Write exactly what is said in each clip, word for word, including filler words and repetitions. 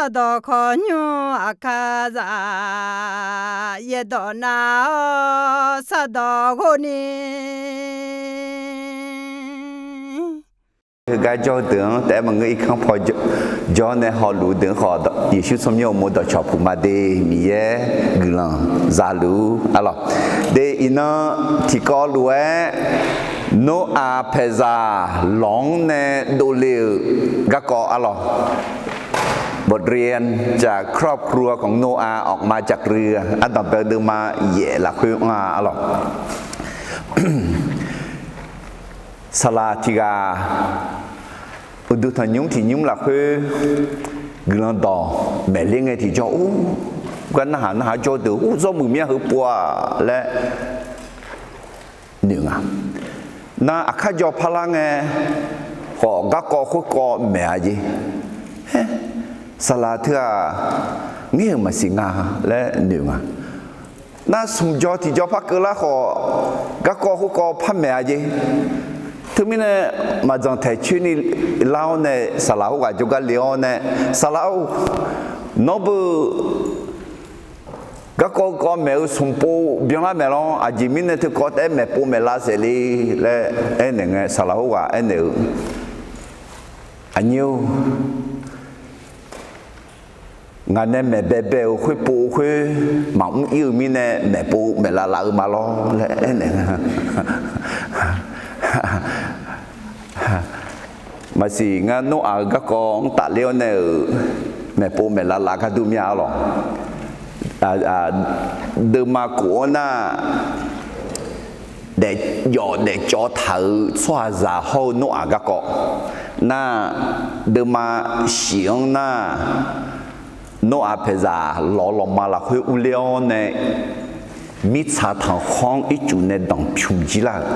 Sardawq khawqnymr aqkar zaq, yaerdawq nav-awr sardawq ghov ni. Heugar jawr-eu deuq-anr taef-aer maqngeur, irkanr paw jawr nae hawluf-eu deuq-anr khawf, Yeqsur tsawrmyanr uqmov dawqcawq puq ma de, Miqyaer guiqlanq zaluf-ur arlawq. De, iqnan tiqkawv lof-aer Noraq paeqzaq lawq-anr nae dovle-euq garkawv arlawq. บทเรียนจากครอบครัวของโนอาห์ออกมาจากเรือ ardanqbae-eu deuvma yaef lafkhoer anr-a arlawq. Saqlaq tiq ghaq uqduq tanqnymr tiq nymr lafkhoer guiqlanq dawq maeqler ngae tiqjawr, ur, gar narhaq narhaq jawr deuq, ur, zawr muiq mya heu-aq laer noeq nga. Nar aqkar jawr parlar ngae khawf, garkawv khoerkawv maeq-a jeq. Aer, saqlaq teu-aq, ngaer-euq maqsiq nga laer noeq nga. Nar smq jawr tiq jawr par keuvlar khawf, garkawv khoerkawv par maeq-a jeq. Teumirnae, maqdzanq taeq coer ni lar-awr nae, saqlaq khoerghaq jawrgar le-awr nae, saqlaq-or, nawr beu garkawv kawv maeq-eu smqpov byanlar maeq lawr, aqjeq mirnae teu kawv taef-aer maeqpov maeqlav saef le laer aernaeq ngae, saqlaq khoerghaq aernaeq-eu, aqnyir-or, ngaq nae maeqbae bae-euq khoerpov khoer maqmr ir-eu mirnae maeqpov maeqlav laf-eu ma lawr laer aernaeq nga. Maqsiq ngar Noraq-euq garkawv-anr tafler-awr nae-euq maeqpov maeqlav laf gar dur mir-a arlawq. Deuvma kof-anr nar, daefjawf daefcawv taq-euq tsawrhaqzaq hawr-eu Noraq garkawv nar, deuvma shif-anr nar, Noraq paeqzaq lawq lawqma lafkhoer urler-awr nae, mirtsaq tanqkhawr-anr ircuf nae danqpymq jir lar-euq.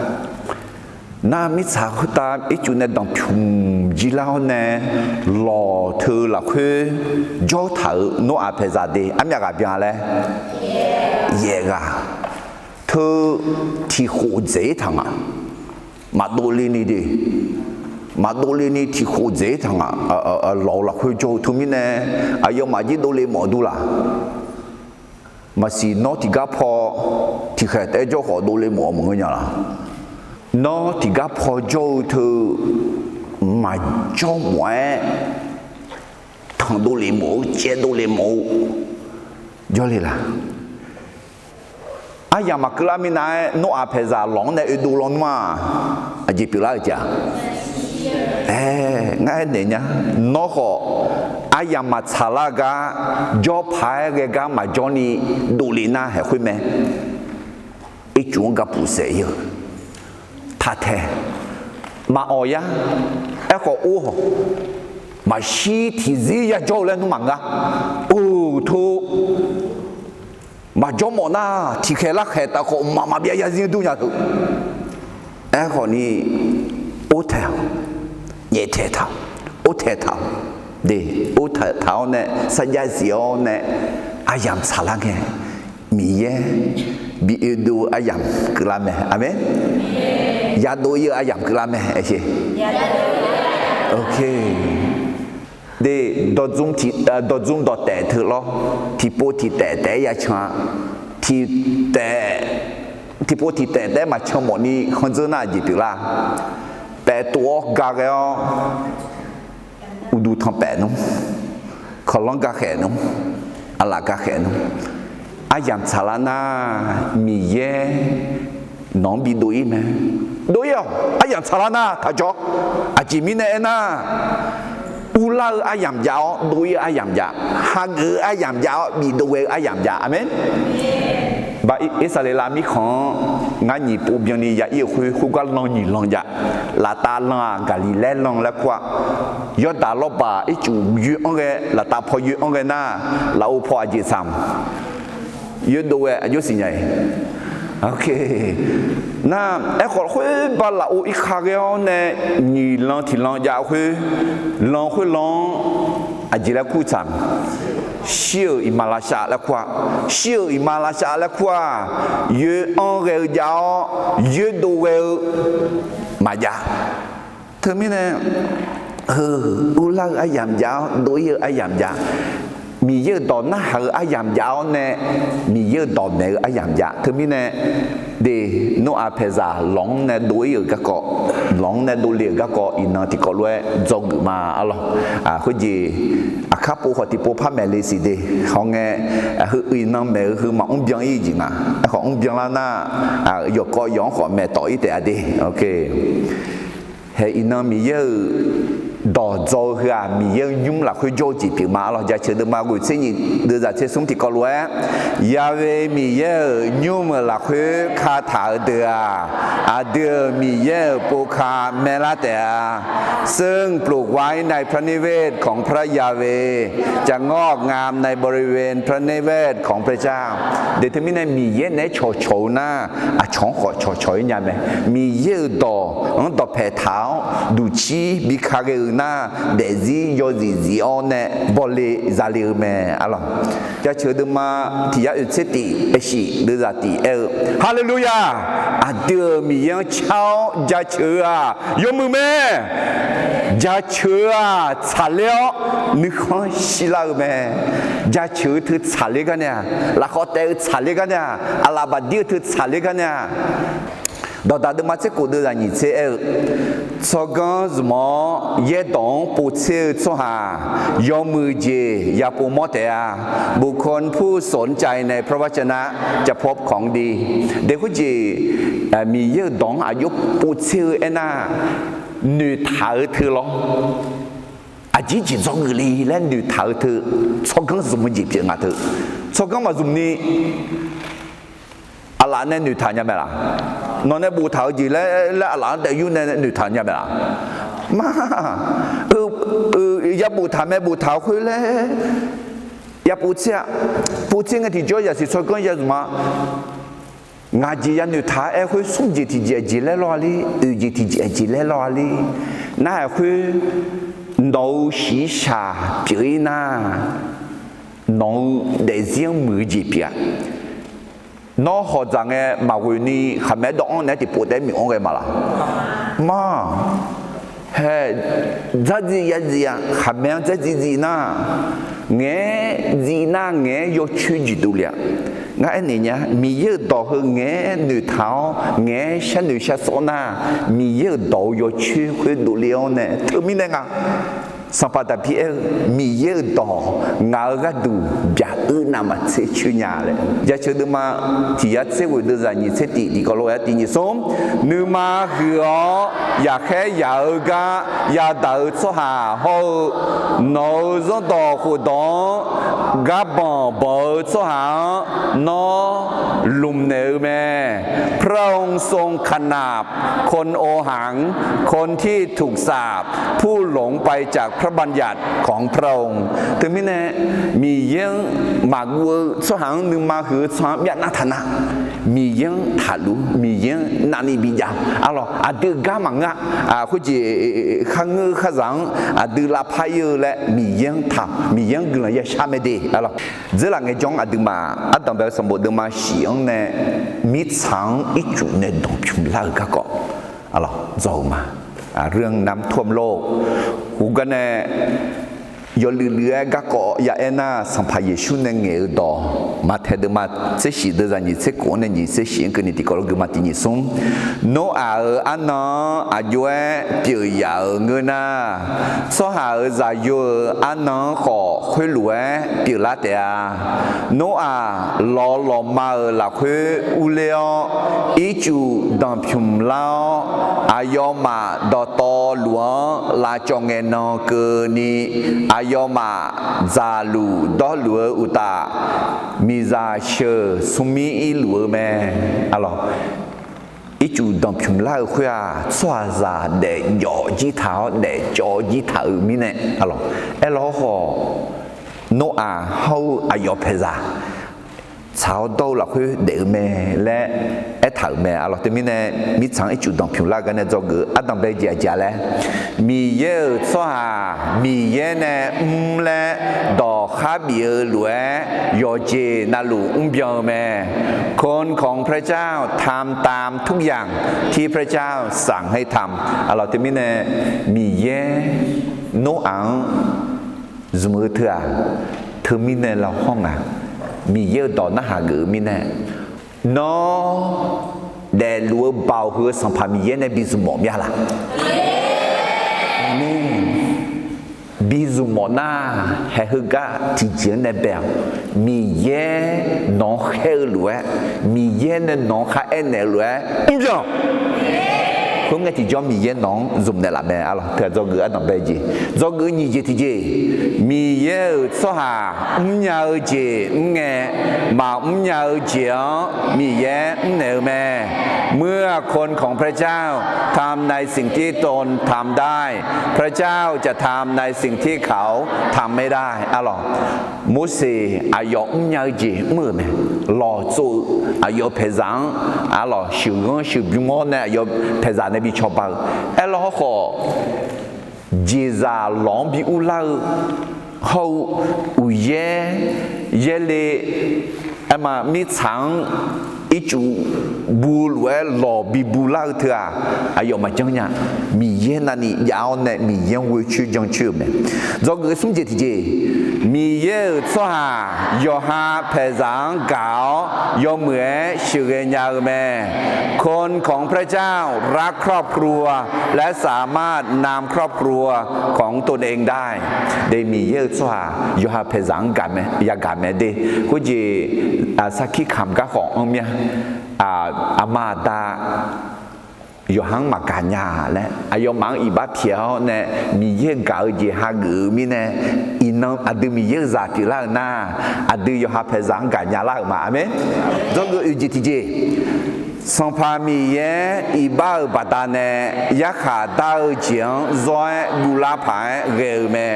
Nar mirtsaq khoertav ircuf nae danqpymq jir lar-awr nae, lawq teu lafkhoer jawr taq-euq Noraq paeqzaq de armyav ghaq byan laer, yaef ghaq teu tiqkhof dzaeq-ir taq nga. Maqdov le ni de, maqdov le ni tiqkhof dzaeq-ir taq nga. Lawq-eu lafkhoer jawr-eu teumirnae, aqyawfmaf jir dovle mawf dur laq. Maqsiq nawr tiqgar paw tiqkhaeq taef-aer jawr khawf dovle mawf-eu maqngeur nya laq. Nawr tiqgar paw jawr-eu teu maqjawr mawf-aer, tanqdov le mawf-eu, caevdov le mawf-eu jawrle laq. Aryamq maqkeuv lar minav-aer Noraq paeqzaq lawq-anr nae oedov lawnmr-aq, aqjeq pyeuflar-euq jeq-aq? Aer, ngar aernaeq nya. Nawr khawf, aryamq maqtsaq lar gar, jawr paq-aer ghae gar maqjawr ni dovle nar haeq khoer mae. Ircuf-anr gar puq saef-ir-eu, taq taeq, maqawq yar. Aerkhawf or hawq, maqshir tiqzir yajawr-eu laer nmr maqngar. Or, teu maqjawr mawf nar, tiqkhaeq larkhaeq taf khawf mqmaq maqbyav yazir dur nya teu. Aerkhawf ni, or taeq-awq, nyaeftaeq taq-awq, or taeq taq-awq, de, or taeq taq-awr nae sarjax zif-awr nae, aryamq tsaqlar ngae, Miqyaer bi oedov-eu aryamq keuvlar mae. Aqmeq. Yadov-ir-eu aryamq keuvlar mae. Aer, de, dawqdzmr dawqtaef teu lawr, tiqpov tiqtaef taef-aer ya can-a. Tiqtaef, tiqpov tiqtaef taef-aer maqcan mawf ni khandzeur nar aqjeq pyeuflar. Paef tov-awr ga ghae-awr, uqduq tanqpaef nmr, kawqlanr ga khaeq nmr, aqlaf ga khaeq nmr. Aryamq tsaqlar nar, Miqyaer nawq-anr bi dov-ir mae. Dov-ir-awq. Aryamq tsaqlar nar taqjawr. Aqjeq mirnae aernar, urlar-eu aryamq jav-awr dov-ir-eu aryamq jav, hageuf-eu aryamq jav-awr bidov ghae-eu aryamq jav. Aqmeq. Ba Irsaqleqlav mirkhanq-anr ngar nyiq pov byanni ya-ir-euq khoer, khoergar lan nyiq lan jav. Laftav lan-aq, Gaqliqlaer lan laer kur-a. Yawrdaq lawrbaq ircuf yoe-anr ghae, laftav paw yoe-anr ghae nar, lafov paw aqjeq tsaq-a. Yoerdov ghae aqjox siqnya-iq. Nar, aerkhawf khoerbar lafov irkar ghae-awr nae, nyiq lan tiq lan jav khoer, lan khoer lan-anr aqjeq laer kur tsaq-a. Shir-euq iqmalavshav laer kur-a. Shir-euq iqmalavshav laer kur-aq, yoe-anr ghae-eu jav-awr, yoerdov ghae-eu maqjav. Teumirnae, heu, urlar-eu aryamq jav-awr dov-ir-eu aryamq jav, Miqyaer-euq dawq narhaq-eu aryamq jav-awr nae, Miqyaer-euq dawq maeq-eu aryamq jav. Teumirnae, de, Noraq paeqzaq lawq-anr nae dov-ir-euq garkawv, lawq-anr nae dovle-euq garkawv iqnan tiqkawv lof-aer dzawgeuf ma arlawq. Khoerjeq aqkar pov khawf tiqpov par maeqle siq de. Hawr ngae, heu iqnan maeq-eu heu maqmr byan-ir jeq nga. Aerkhawf mr byan lar nar, yawqkawv yawq-anr khawf maeqtawf-ir taef-a de. Hae iqnan Miqyaer-euq dawq dzaw-eu heu-aq, Miqyaer-euq nymr lafkhoer jawr-eu jeq pyeuf ma arlawq. Jaceuq deuvma ghoeq tser nyiq deuvzaq tser smr tiqkawv lof-aer, Yahweh Miqyaer-euq nymr-euq lafkhoer kataq-eu deuq-aq, aqdui-euq Miqyaer-euq povka maerlar taef-a. ซึ่งปลูกไว้ในพระนิเวศของพระยาเวห์ จะงอกงามในบริเวณพระนิเวศของพระเจ้า Deuq teumirnae Miqyaer naeq-aer cawqcawq-eu nar, aqcawq-anr khawf cawqcawq-ir nya mae. Miqyaer-euq dawq-anr dawqpae taq-awr duqcir bi ka ghae-euq nar, daefzir yawzif zif-awr nae bawle zale-eu mae arlawq. Jaceuq deuvma tiq yar oeq tser tif aershif deuvzaq tif aer-eu, Haleluya! Aqdui-euq Miqyaer-anr car-awr jaceuq-eu-aq yawmuiq mae. Jaceuq-eu-aq tsaqler-awr nuikhanr shirlar-eu mae. Jaceuq-eu teu tsaqler gar nae-aq, lafkhawf taef-eu tsaqler gar nae-aq, aqlaf baqdir-eu teu tsaqler gar nae-aq, Dawqdaq deuvma tser khof deuvzaq nyiq tser aer-eu, Tsawrganr zmq-awr yaerdawq-anr povtser-eu tsawrhaq yawmuiq jeq yapov mawr taef-a. บุคคลผู้สนใจในพระวจนะจะพบของดี Deuq khoerjeq Miqyaer-euq dawq-anr aqjox povtser-eu aernar, noeqtaq-eu teu lawr. Aqjeq jeq dzawgeuf le laer noeqtaq-eu teu, tsawrganr zmq-eu jeq pyeuf nga teu. Tsawrganr maqzmq ni aqlaf nae noeqtaq nya mae laq? Nawq nae boftaq-eu jeq laer laer aqlaf-anr daef yur nae noeqtaq nya mae laq? Ma, ya boftaq mae, boftaq-eu khoer laer ya povtser-a. Povtser ngae tiqjawr zaqsiq tsawrganr ya zmq-a. Ngaq jeq ya noeqtaq-a aer khoer smr jeq tiqjeq aqjeq laer lawr-a ler, oeq jeq tiqjeq aqjeq laer lawr-a ler. Nar-aq khoer, nawq-euq shiqshaq pyeuf-ir nar, nawq-euq daefzir-anr muiq-eu jeq pyeuf-a. Nawr hawq dzaq ngae maqghoe ni khaqmae dawv-anr naeq-aer tiqpov taef-aer mif-anr ghae ma laq? Ma. Hae, dzardziv ya dziv-a, khaqmae-anr dzardziv dziv nar, ngaeq-aer dziv nar ngaeq-aer yawcoer jeq dovle-a. Ngar aernaeq nya, Miqyaer-euq dawq heu ngaeq-aer noeqtaq-awr ngaeq-aer sharnoeq sharsawr nar, Miqyaer-euq dawq-eu yawcoer khoer dovle-awr nae teumirnae nga. Sanqpaq Daqbir aer-eu, Miqyaer-euq dawq ngaq-euq gharduq byaq-eu navmaqtser coer nya laer. Jaceuq deuvma tiq yar tser ghoeq deuvzaq nyiq tser tif tiqkawv lof-aer tiq nyiq smr, nuima huiq-awr yaqkhaer yaq-eu gar yadaq-eu tsawrhaq hawr-eu, nawq-euq zanrdawq khofdawq-anr gar banq banq-eu tsawrhaq-anr nawr lmqnaeq-eu mae. พระองค์ทรงขนาบคนโอหัง คนที่ถูกสาป ผู้หลงไปจากพระบัญญัติของพระองค์ Teumirnae, Miqyaer-anr maqguv-eu tsawrhaq-anr nuima huiq-eu tsawrhaq-anr myavnav taq nar, Miqyaer-anr taqluf, Miqyaer-anr navni bijav. Arlawq, aqdui gar maqngeur-a. Khoerjeq kharngeur kharzaq-anr aqdui lavpar ir-eu laer Miqyaer-anr taq, Miqyaer-anr guiqlanq yashar mae de. Arlawq, dzeurlaf ngaejawr-anr aqduimaf ardanqbae-eu sanqbof deuvma shif-anr nae mirtsaq-anr ircuf nae danqpymq lar-euq garkawv, arlawq, dzaw-eu ma. เรื่องน้ำท่วมโลก Khoergar nae yawluiv luiv-aer garkawv ya aer nar, Sanqpaq Yeqsur nae ngaeq-eu dawq, Maqtaeq deuvma tser shif deuvzaq nyiq tser kof-anr nae nyiq tser shif-anr keuvni tiqkawv lof gui ma tiq nyiq smr. Noraq-euq arnan-anr aqjox-aer pyeuf yaf-euq ngeur nar, tsawrhaq-euq zaqyo-euq arnan-anr khawf khoerlof-aer pyeuflar taef-a. Noraq lawq lawqma-euq lafkhoer urler-awr, ircuf danqpymq lar-awr, aqyawfmaf dawqtawvluf-anr lavcawv ngaenan keuvni, aqyawfmaf dzaqluf dawrluf-eu uqtaf, miqzaq sheuq smrmir irluf-eu mae. Arlawq, ircuf danqpymq lar-eu khoer-aq, tsawrhaqzaq daefjawv jir taq-awr daefcawv jir taq-euq mirnae, arlawq, aerlawr khawf, Noraq hawr-eu aqyawf paeqzaq tsaq-awr dawr-eu lafkhoer daef-eu mae laer aertaq-euq mae. Arlawq, teumirnae mirtsaq-anr ircuf danqpymq lar-eu gar nae dzawgeuf-eu ardanqbae jeq aqjeq-a laer, Miqyaer-euq tsawrhaq Miqyaer nae mr laer dawqkhar bif-eu lof-aer yawqjeq navluf mrbyan-eu mae. คนของพระเจ้าทำตามทุกอย่างที่พระเจ้าสั่งให้ทำ Arlawq, teumirnae Miqyaer Noraq-anr zmq-eu teu-aq, teumirnae lawhawr nga. Miqyaer-euq dawq narhaq geuf-eu mirnae, nawr daefluf-eu Baoq heu-eu Sanqpaq Miqyaer nae bi zmq mawf mya laq? Bi zmq mawf nar, haeq heugar tiqjeq-anr nae bae-awq. Miqyaer nawq-anr khaer-eu lof-aer, Miqyaer nae nawq-anr kharaer naeq-eu lof-aer mrbyan. Khoerngae tiqjawr Miqyaer nawq-anr zmq naeqlaf mae. Arlawq, teu-aq dzawgeuf ardanq bae jeq, dzawgeuf nyiq jeq tiqjeq, Miqyaer-euq tsawrhaq mrnya-eu jeq mrngae, maqmrnya-eu jeq-anr Miqyaer mrnaeq-eu mae. เมื่อคนของพระเจ้าทำในสิ่งที่ตนทำได้ พระเจ้าจะทำในสิ่งที่เขาทำไม่ได้ Arlawq, Morseq aqyawf mrnya-eu jeq mr-euq mae. Lawqtsov-eu aqyawf paeqzaq-anr, arlawq, sheuqghanr sheuqbymr-awr nae aqyawf paeqzaq nae bi cawba-eu. Aerlawq hawrkhawf, jeqzaq lawq-anr bi urlar-eu hawr-eu, uqyaer, yaerle, aerma mirtsaq-anr ircuf bu lof-aer lawq bi bular-eu teu-aq, aqyawf maqjanr nya. Miqyaer navni jav-awr nae Miqyaer-anr ghoe coer jancoer-euq mae. Dzawgeuf smr jeq tiqjeq, Miqyaer-euq tsawrhaq yawqha paeqzaq-anr gaq-awr yawmuiq-aer sheuqghae nya-eu mae. คนของพระเจ้ารักครอบครัว และสามารถนำครอบครัวของตนเองได้ De, Miqyaer-euq tsawrhaq yawqha paeqzaq-anr gaq mae, yagaq mae de. Khoerjeq, sarkir kamq garkhawf anr mya. Aqma aqda yawqha-anr maqgaq nya laer aqyawfmaf-anr iqbax pyaeq-awr nae Miqyaer-euq gaq-eu jeq hageuf-eu mirnae, iqnan aqdui Miqyaer-euq zaq pyeuflar-euq nar, aqdui yawqha paeqzaq-anr gaqnya lar-euq ma. Aqmeq. Dzawgeuf oeq jeq tiqjeq, Sanqpaq Miqyaer iqbax-euq baqdanae yarkhaq dar-eu jeq-anr zawr-aer guvlar paq-aer ghae-eu mae.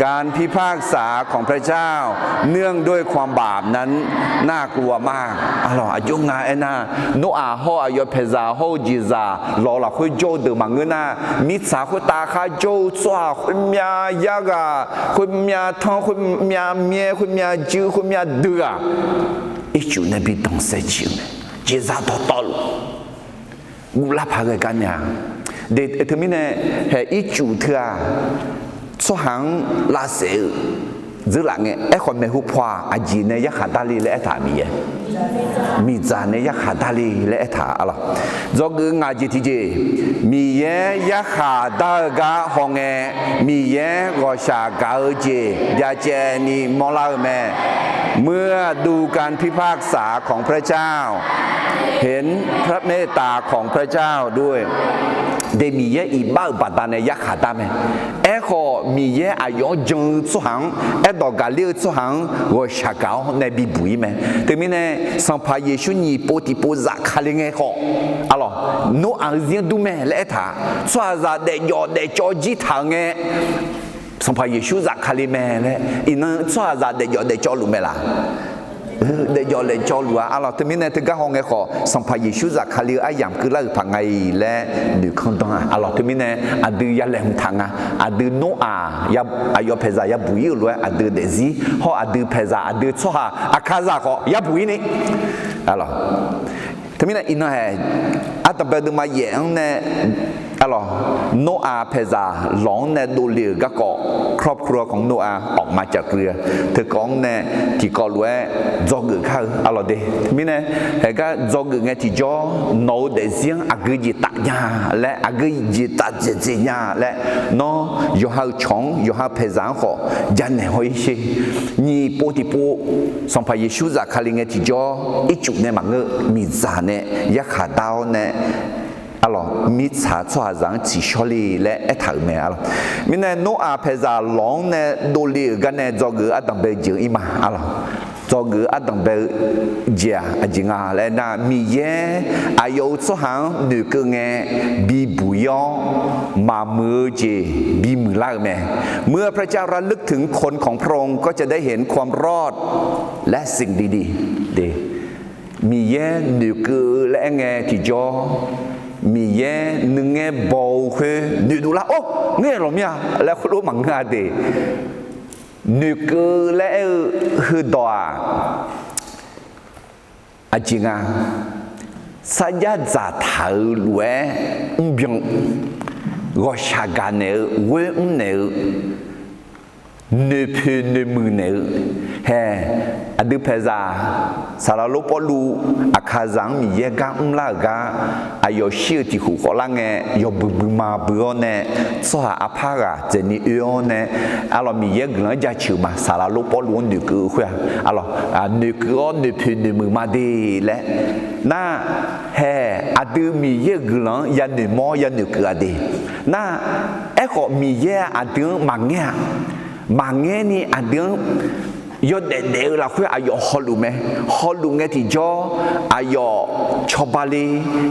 การพิพากษาของพระเจ้า เนื่องด้วยความบาปนั้นน่ากลัวมาก Arlawq, aqjox nga aernar, Noraq hawr-eu aqyawf paeqzaq hawr-eu jeqzaq lawq-eu lafkhoer jawr-eu deuq maqngeur nar, mirtsaq khoertav khar jawr-eu tsawrhaq khoermyav yarghaq, khoermyav tanr, khoermyav myaer, khoermyav juir, khoermyav dui-aq, ircuf nae bi danqsaer jir-eu mae. Jeqzaq dawqtawvluf guvlar paq ghae gar nae-aq, de, teumirnae, haeq ircuf teu-aq, tsawrhaq-anr lavsaef-eu dzeurlaf ngae, aerkhawf maeqhu paw-aq aqjeq nae yarkhaq dar le laer aertaq Miqyaer. Miqdzaq nae yarkhaq dar le laer aertaq arlawq. Dzawgeuf ngaq jeq tiqjeq, Miqyaer yarkhaq dar-eu gar hawngae, Miqyaer ghawqshaq gaq-eu jeq byacaevni mawrlar-eu mae. เมื่อดูการพิพากษาของพระเจ้า เห็นพระเมตตาของพระเจ้าด้วย De, Miqyaer iqbax-euq baqdanae yarkhaq dar mae. Aerkhawf Miqyaer aqyawf-anr jan-eu tsawrhaq-anr, aerdawq gaqler-eu tsawrhaq-anr ghawqshaq gaq-awr nae bibuq-ir mae. Teumirnae Sanqpaq Yeqsur nyiq pov tiqpov zafkale ngae khawf, arlawq, Noraq-eu zir-anr dur mae laer aertaq, tsawrhaqzaq daefjawf daefcawv jir taq-euq ngae, Sanqpaq Yeqsur zafkale mae laer, iqnan tsawrhaqzaq daefjawf daefcawv luf mae laq? Daefjawf daefcawv luf-a arlawq. Teumirnae teugar hawngae khawf Sanqpaq Yeqsur zafkale-eu aryamq keuvlar-euq paq nga-iq laer noeqkanr danr-a arlawq. Teumirnae aqdui yalaeqhmq taq nga. Aqdui Noraq aqyawf paeqzaq yabuq-ir-euq lof-aer aqdui daefzir hawr aqdui paeqzaq aqdui tsawrhaq aqkazaq khawf yabuq-ir ni arlawq. Teumirnae iqnan haeq ardanqbae deuvma yaef-anr nae arlawq, Noraq paeqzaq lawq-anr nae dovle-euq garkawv ครอบครัวของโนอาห์ออกมาจากเรือ teukawv-anr nae tiqkawv lof-aer dzawgeuf kar-eu arlawq de. Mirnae haeq gar dzawgeuf ngae tiqjawr nawq-eu daefzir-anr aqgeu jeq taf nya laer, aqgeu jeq taf dzaeqdzaeq nya laer, nawr yawqha-euq cawq-anr yawqha paeqzaq-anr khawf janaeq haw-ir sher. Nyiq pov tiqpov Sanqpaq Yeqsur zafkale ngae tiqjawr ircuf nae maqngeur, miqdzaq nae yarkhaq dar-awr nae arlawq, mirtsaq tsawrhaqzaq-anr tsiqshawr le laer aertaq-euq mae arlawq. Mirnae Noraq paeqzaq lawq-anr nae dovle-euq gar nae dzawgeuf ardanqbae jeuq-ir ma arlawq. Dzawgeuf ardanqbae-eu jeq-aq aqjeq nga laer aernar, Miqyaer aqyawf-euq tsawrhaq-anr noeqkeuv ngae bibuq-ir-awr maqmuiq-eu jeq bimuiqlar-euq mae. เมื่อพระเจ้าระลึกถึงคนของพระองค์ก็จะได้เห็นความรอดและสิ่งดีๆ Miqyaer noeqkeuv-eu laer aer ngae tiqjawr, Miqyaer nuingae baw-eu khoer noeqdov lar-awr ngaer lawq mir-a laer khoerlof maqngeur-a de. Noeqkeuv-eu laer aer-eu heudawq-aq, aqjeq nga, sarjax dzaqtaq-euq lof-aer mrbyan, ghawqshaq gaqnaeq-eu ghoer mrnaeq-eu noeqpoeq noeqmuiq naeq-eu, hae, aqdui paeqzaq, saqlaq lor Pawrluv, aqkaqzaq-anr Miqyaer gar mrlar-euq gar, aqyawf shir-eu tiq khof khawflar ngae, yawbui bui ma bui-awr nae, tsawrhaq arpar ghaq dzaeqni oe-awr nae, arlawq Miqyaer guiqlanq-anr jaceuq ma. Saqlaq lor Pawrluv-anr noeqkeuv-eu khoer-aq, arlawq, noeqkeuv-awr noeqpoeq noeqmuiq ma de laer, nar, hae, aqdui Miqyaer-euq guiqlanq-anr yanoeq mawr yanoeq keuv-a de. Nar, aerkhawf Miqyaer-aq aqdui-anr maqngaer-a. Maqngaer ni aqdui-anr yawdaef daef-eu lafkhoer aqyawf hawluf mae. Hawluf ngae tiqjawr, aqyawf cawba le,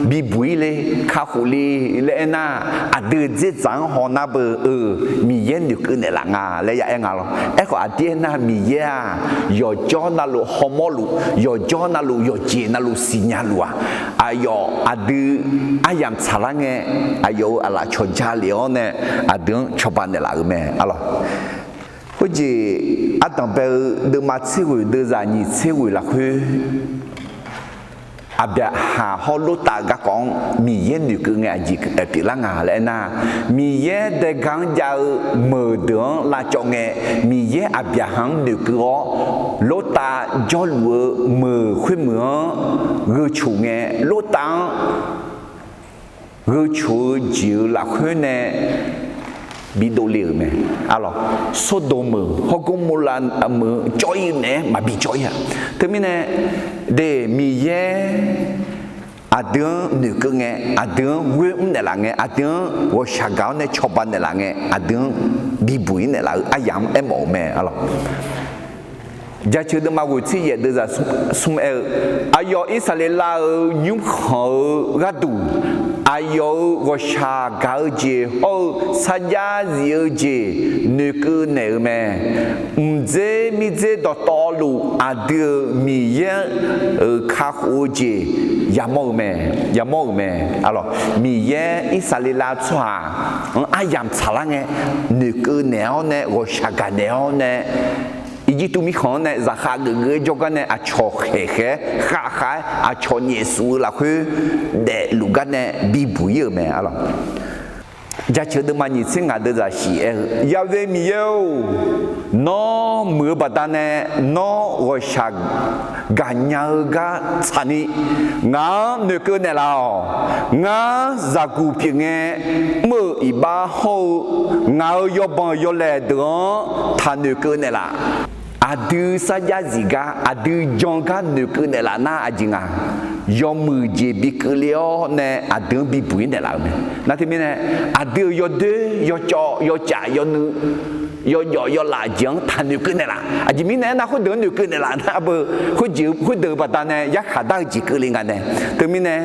bibuq-ir le, kakhof le laer aernar, aqdui-euq dzerdzaq-anr hawnar beu-eu, Miqyaer noeqkeuv naeqlaf nga laer ya aer nga lawr. Aerkhawf aqdir aernar, Miqyaer-aq, yawqjawr navluf hawmawrluf, yawqjawr navluf yawqjeq navluf siqnya luf-aq, aqyawf aqdui aryamq tsaqlar ngae, aqyawf-euq aqlaf cawqja lef-awr nae, aqdui-anr cawba naeqlaf-euq mae, arlawq. Khoerjeq ardanq bae-eu deuvma tser ghoeq deuvzaq nyiq tser ghoeq lafkhoer, Aqbyaqhaq hawr Lortav-eu garkawv-anr Miqyaer noeqkeuv ngae aqjeq pyeuflar nga laer aernar, Miqyaer daega-anr jav-eu meuq deuq-anr lavcawv ngae, Miqyaer Aqbyaqhaq-anr noeqkeuv-awr, Lortav jawrluf-eu meuq khoermeuq-anr gheu coq ngae, Lortav-anr gheu coq-eu jeq-euq lafkhoer nae bidov le-euq mae. Arlawq, Sawrdoq meuq hawr Gawrmawrlav meuq-eu cawv-ir naeq-aer maqbi cawv-ir-a. Teumirnae, de, Miqyaer aqdui-anr noeqkeuv ngae, aqdui-anr ghoer mr naeqlaf ngae, aqdui-anr ghawqshaq gaq-awr nae cawba naeqlaf ngae, aqdui-anr bibuq-ir naeqlaf-eu aryamq-anr aermawf-eu mae, arlawq. Jaceuq deuvma ghoeq tser yaef deuvzaq smr aer-eu, aqyawf Irsaqleqlav-euq nymrkhanq-euq gharduq, aqyawf-euq ghawqshaq gaq-eu jeq hawr-eu sarjax zif-eu jeq noeqkeuv naeq-eu mae. Mqdzer mirdzer dawqtawvluf aqdui-euq Miqyaer-euq kakhof-eu jeq yamawr-eu mae, yamawr-euq mae. Arlawq, Miqyaer Irsaqleqlav tsawrhaq-anr aryamq tsaqlar ngae, noeqkeuv naeq-awr nae, ghawqshaq gaq naeq-awr nae, Irjirtuv mirkhanq-anr nae zaqkhav geufgeuf-aer jawrgar nae aqcawq khaeqkhaeq-aer khavkhav-aer aqcawq nyaefsuf-eu lafkhoer daefluf gar nae bibuq-ir-euq mae, arlawq. Jaceuq deuvma nyiq tser ngaq deuvzaq shif aer-eu, Yaqve Miqyaer-or, nawr muiq-eu baqdanae nawr ghawqshaq gaqnya-eu gar tsaqni ngaq-anr noeqkeuv naeqlaf-awq. Ngar zaqguq pyeuf ngae mr-euq iqbax hawr-eu ngaq-euq yawbanq yawlaeq deuq-anr taqnoeq keuv naeqlaf. Aqdui sarjax zif gar, aqdui jan gar noeqkeuv naeqlaf nar aqjeq nga, yawmuiq jeq bi keuvle-awr nae aqdui-anr bibuq-ir naeqlaf-euq mae. Nar teumirnae, aqdui-euq yawdoer yawcawv yawcaf yawnuiv yawjawf yawlaf jeq-anr taqnoeq keuv naeqlaf. Aqjeq mirnae aernar, khoerdeuq-anr noeqkeuv naeqlaf nar beu, khoerdeuq baqdanae yarkhaq dar-eu jeq keuvle nga nae. Teumirnae,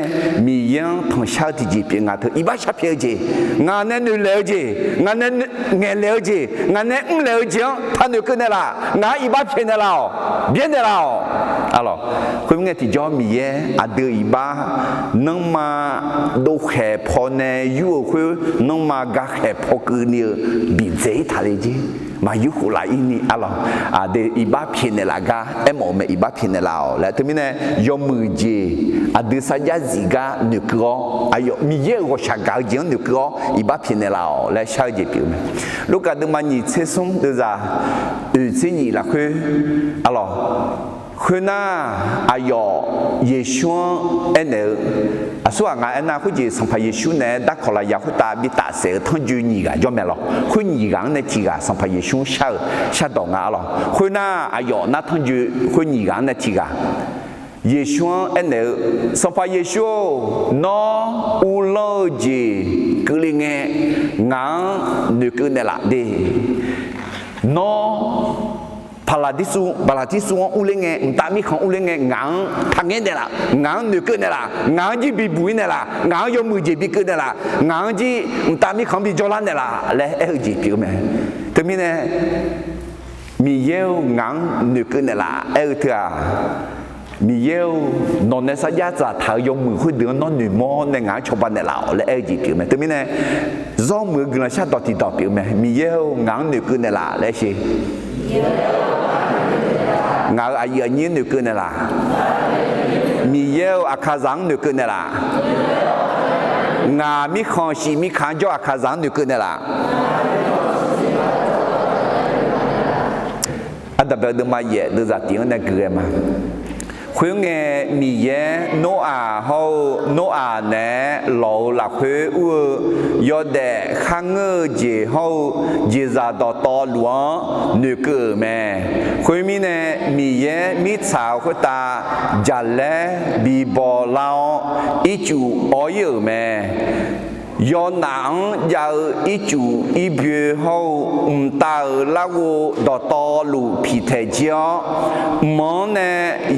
Miqyaer-anr tanqshar-eu tiqjeq pyeuf nga teu iqbax shar pyaeq-eu jeq, ngaq nae noeqlaeq-eu jeq, ngaq nae ngaeqlaeq-eu jeq, ngaq nae mrlaeq-eu jeq-anr taqnoeq keuv naeqlaf. Ngaq-anr iqbax pyaeq naeqlaf-awq, byaer naeqlaf-awq. Arlawq, khoermirnae tiqjawr Miqyaer aqdui-euq iqbax nanrma dovkhaeq pawnae yur-eu khoer, nanrma gakhaeq paw keuvni-eu bidzaeq-ir taqle jer. Maqyur khof laf-ir ni, arlawq, aqdui iqbax pyaeq naeqlaf gar aermawf-eu mae, iqbax pyaeq naeqlaf-awq laer. Teumirnae, yawmuiq jeq aqdui sarjax zif gar noeqkeuv-awr, aqyawf Miqyaer-euq ghawqshaq gaq-eu jeq-anr noeqkeuv-awr iqbax pyaeq naeqlaf-awq laer shar-eu jeq pyeuf-eu mae. Lurkaf deuvma nyiq tser smr deuvzaq oeq tser nyiq lafkhoer, arlawq, khoernar, aqyawf Yeqsur-anr aernaeq-eu, aqsurghaq nga aernar, khoerjeq Sanqpaq Yeqsur naeq-aer darkawq lafyaq khoertav bi tafsaef-eu tanrjoe nyiq ghaq jawr mae lawq. Khoer nyiq ghaq-anr nae tiq ghaq Sanqpaq Yeqsur-anr shar-eu shardawq nga, arlawq. Khoernar, aqyawf nar tanrjoe khoer nyiq ghaq-anr nae tiq ghaq Yeqsur-anr aernaeq-eu, Sanqpaq Yeqsur-or, nawr uvlanr-eu jeq keuvle ngae, ngaq-anr noeqkeuv naeqlaf de. Nawr Paqlaqdirsuv, Paqlaqdirsuv-anr urler ngae, mqtav mirkhanq urler ngae, ngaq-anr taqngaer naeqlaf, ngaq-anr noeqkeuv naeqlaf, ngaq-anr jir bibuq-ir naeqlaf, ngaq-anr yawmuiq jeq bi keuv naeqlaf, ngaq-anr jir mqtav mirkhanq bi jawrlar naeqlaf laer aer-eu jeq pyeuf-eu mae. Teumirnae, Miqyaer-or, ngaq-anr noeqkeuv naeqlaf aer-eu teu-aq, Miqyaer-or, nawq nae sarjax dzaqtaq-euq yawmuiq khoerdeuq-anr nawr noeqmawr nae ngaq-anr cawba naeqlaf-awq laer aer-eu jeq pyeuf-eu mae. Teumirnae, zawr muiq-eu guiqlanq shardawq tiqdawq pyeuf-eu mae. Miqyaer-or, ngaq-anr noeqkeuv naeqlaf laer aer-eu. Ngaq-euq aqyuif aqnyir-anr noeqkeuv naeqlaf. Miqyaer-or, aqkaqzaq-anr noeqkeuv naeqlaf. Ngaq mirkhanq shif mirkaq-anr jawr aqkaqzaq-anr noeqkeuv naeqlaf. Ardanqbae-eu deuvma yaef deuvzaq tif-anr nae gui ghae ma. Khoerngae, Miqyaer Noraq hawr-eu Noraq naeq-aer lawq-eu lafkhoer ur-eu yawdaef kharngeur-eu jeq hawr-eu jeqzaq dawqtawvluf-anr noeqkeuv-euq mae. Khoermirnae, Miqyaer mirtsaq-euq khoertav jaqlaer bibaw lar-awr, ircuf awr-ir-euq mae. Yawnaf-anr jav-eu ircuf irbyoe hawr-eu mqtav-euq larghov dawqtawvluf piqtaeq jir-awr, mq-anr nae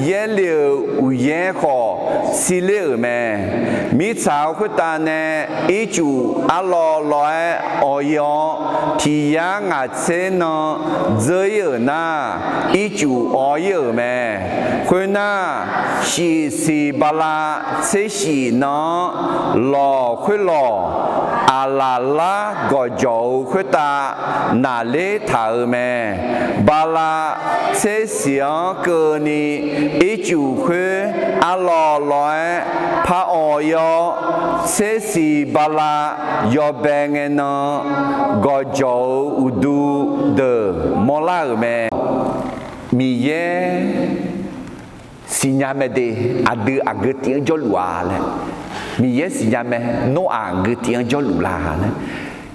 yaerle-euq uqyaer khawf shirler-euq mae. Mirtsaq-euq khoertav nae ircuf arlawv lawv-aer awq-ir-awr, tiq yar ngaq tser nan dzeur-ir-euq nar, ircuf awq-ir-euq mae. Khoernar, shif siq bala tser shif nan-anr lawq khoerlawq, aqlaf lar gawqjawq-eu khoertav naqler taq-euq mae. Bala tser siq-anr keuvni ircuf khoer arlawv lawv-aer par awq-ir-awr, tser siq bala yawbae ngae nan gawqjawq-eu uqdu deuq mawrlar-euq mae. Miqyaer siqnya mae de, aqdui aqgeu tif-anr jawrluf-a laer, Miqyaer siqnya mae, Noraq aqgeu tif-anr jawrluf la laer,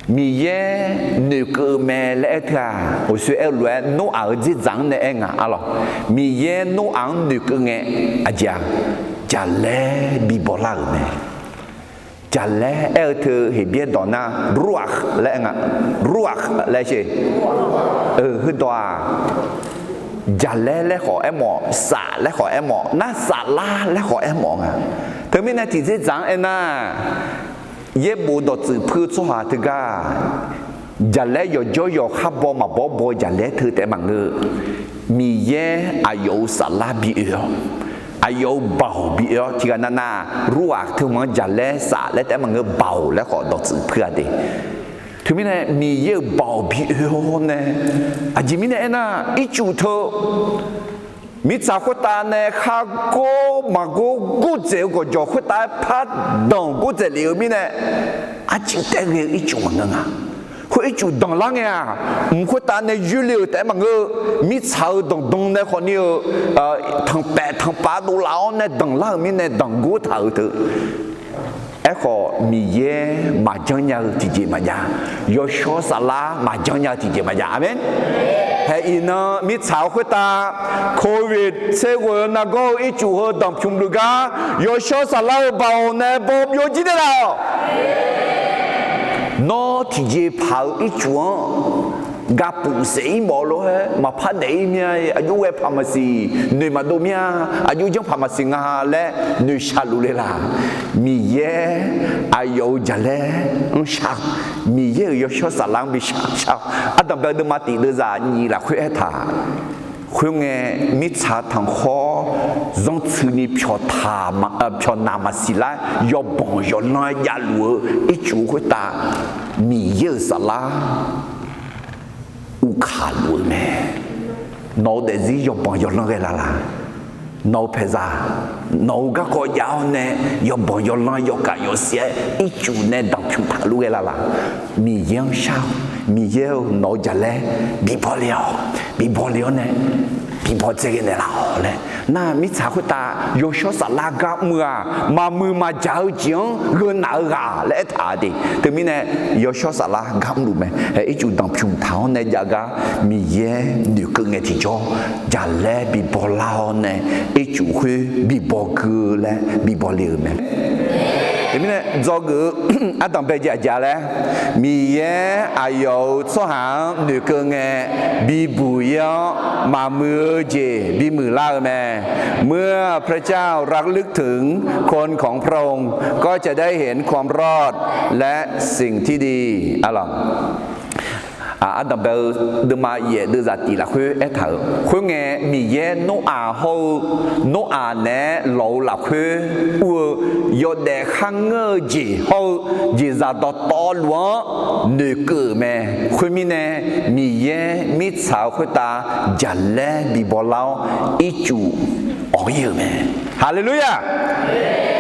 Miqyaer noeqkeuv mae laer aer teu-aq, uqshoe aer-eu lof-aer Noraq-euq dzerdzaq-anr nae aer nga arlawq. Miqyaer Noraq-anr noeqkeuv ngae, aqjeq-aq, jaqlaer bibaw lar-euq mae. Jaqlaer aer-eu teu Heqbyaer dawq nar ruakh laer aer nga. Ruakh laer sher. Heudawq-aq, jaqlaer laer khawf aermawf, saf laer khawf aermawf, nar saflar laer khawf aermawf nga. Teumirnae tiqdzerdzaq-anr aernar, yaerbof dawqtsuif puir-eu tsawrhaq teugar jaqlaer yawqjawr yawqkhar baw maqbaw baw-eu jaqlaer teu taef maqngeur. Miqyaer aqyawf-euq saflar bi oe-awr, aqyawf-euq baoq bi oe-awr, tiqghaq navnav ruakh teu mq-anr jaqlaer saf laer taef maqngeur, baoq laer khawf dawqtsuif puir-a de. Teumirnae Miqyaer-euq baoq bi oe-awr nae, aqjeq mirnae aernar, ircuf teu mirtsaq khoertav nae khar gor maqgor gordzaeq-eu gawqjawq khoertav-aer par danq gordzaeq lef-eu mirnae, arcuiv taef ghae-eu ircuf maqngeur nga. Khoer ircuf danqlar ngae-aq, mq khoertav nae yoerle-euq taef-aer maqngeur-eu, mirtsaq-euq danqdan nae khawfni-eu tanqpaef tanqpav dovlaf-awr nae danqlar-euq mirnae danq gor taq-euq teu. Aerkhawf, Miqyaer maqjanr nya-eu tiqjeq maqjav, yawshawr saflar maqjanr nya-eu tiqjeq maqjav. Aqmeq. Haeq iqnan mirtsaq-eu khoertav, Covid tser ghoeq-eu nargawr-eu ircuf heu danqpymq luf gar, yawshawr saflar-eu baoq nae baw byovjir naeqlaf-awq. Nawr tiqjeqpaq-eu ircuf-anr gapuf saef-ir mawf lof-aer maqpar daef-ir mir-a, aqjox ghae paq maqsiq, noeq maqdov mir-a, aqjox janr paq maqsiq nga laer noeqshaq luf le laq? Miqyaer aqyawf-euq jaqlaer-anr shar-eu, Miqyaer-euq yawshawr saflar-anr bi shar-eu. Ardanqbae-eu deuvma tif deuvzaq nyiq lafkhoer aertaq. Khoerngae, mirtsaq tanqkhawr zanrtsuini pyawqnaq maqsiq lar yawbanq yawqlan javluf-eu ircuf khoertav Miqyaer-euq saflar uvkaq luf-eu mae. Nawq-eu daefzir yawbanq yawqlan ghae laf laq? Nawq-eu paeqzaq, nawq-eu garkawv jav-awr nae yawbanq yawqlan yawkaf yawsiq-aer ircuf nae danqpymq taq luf ghae laf laq? Miqyaer-anr shar-awq. Miqyaer-eu, nawq-eu jaqlaer bibaw le-awq. Bibaw le-awr nae bibaw dzae ghae naeqlaf-awq laer. Nar mirtsaq khoertav yawshawr saflar gar mr-eu-aq, maqmuiq maqjaq-eu jeq-anr gheu naq-eu ghaq laer aertaq-a de. Teumirnae yawshawr saflar gar mrluf mae. Hae ircuf danqpymq taq-awr nae jav gar Miqyaer noeqkeuv ngae tiqjawr, jaqlaer bibaw lar-awr nae ircuf khoer bibaw gui-eu laer bibaw le-euq mae. Teumirnae dzawgeuf-eu ardanqbae jeq aqjeq laer, Miqyaer aqyawf-euq tsawrhaq-anr noeqkeuv ngae bibuq-ir-awr maqmuiq-eu jeq bimuiq lar-eu mae. เมื่อพระเจ้าระลึกถึงคนของพระองค์ ก็จะได้เห็นความรอดและสิ่งที่ดี Ardanqbae-eu deuvma yaef deuvzaq tif lafkhoer aertaq-euq khoerngae, Miqyaer Noraq hawr-eu Noraq naeq-aer lawq-eu lafkhoer ur-eu yawdaef kharngeur-eu jeq hawr-eu jeqzaq dawqtawvluf Miqyaer-anr noeqkeuv-euq mae. Khoermirnae, Miqyaer mirtsaq-eu khoertav jaqlaer bibaw lar-awr, ircuf awq-ir-euq mae. Haleluya!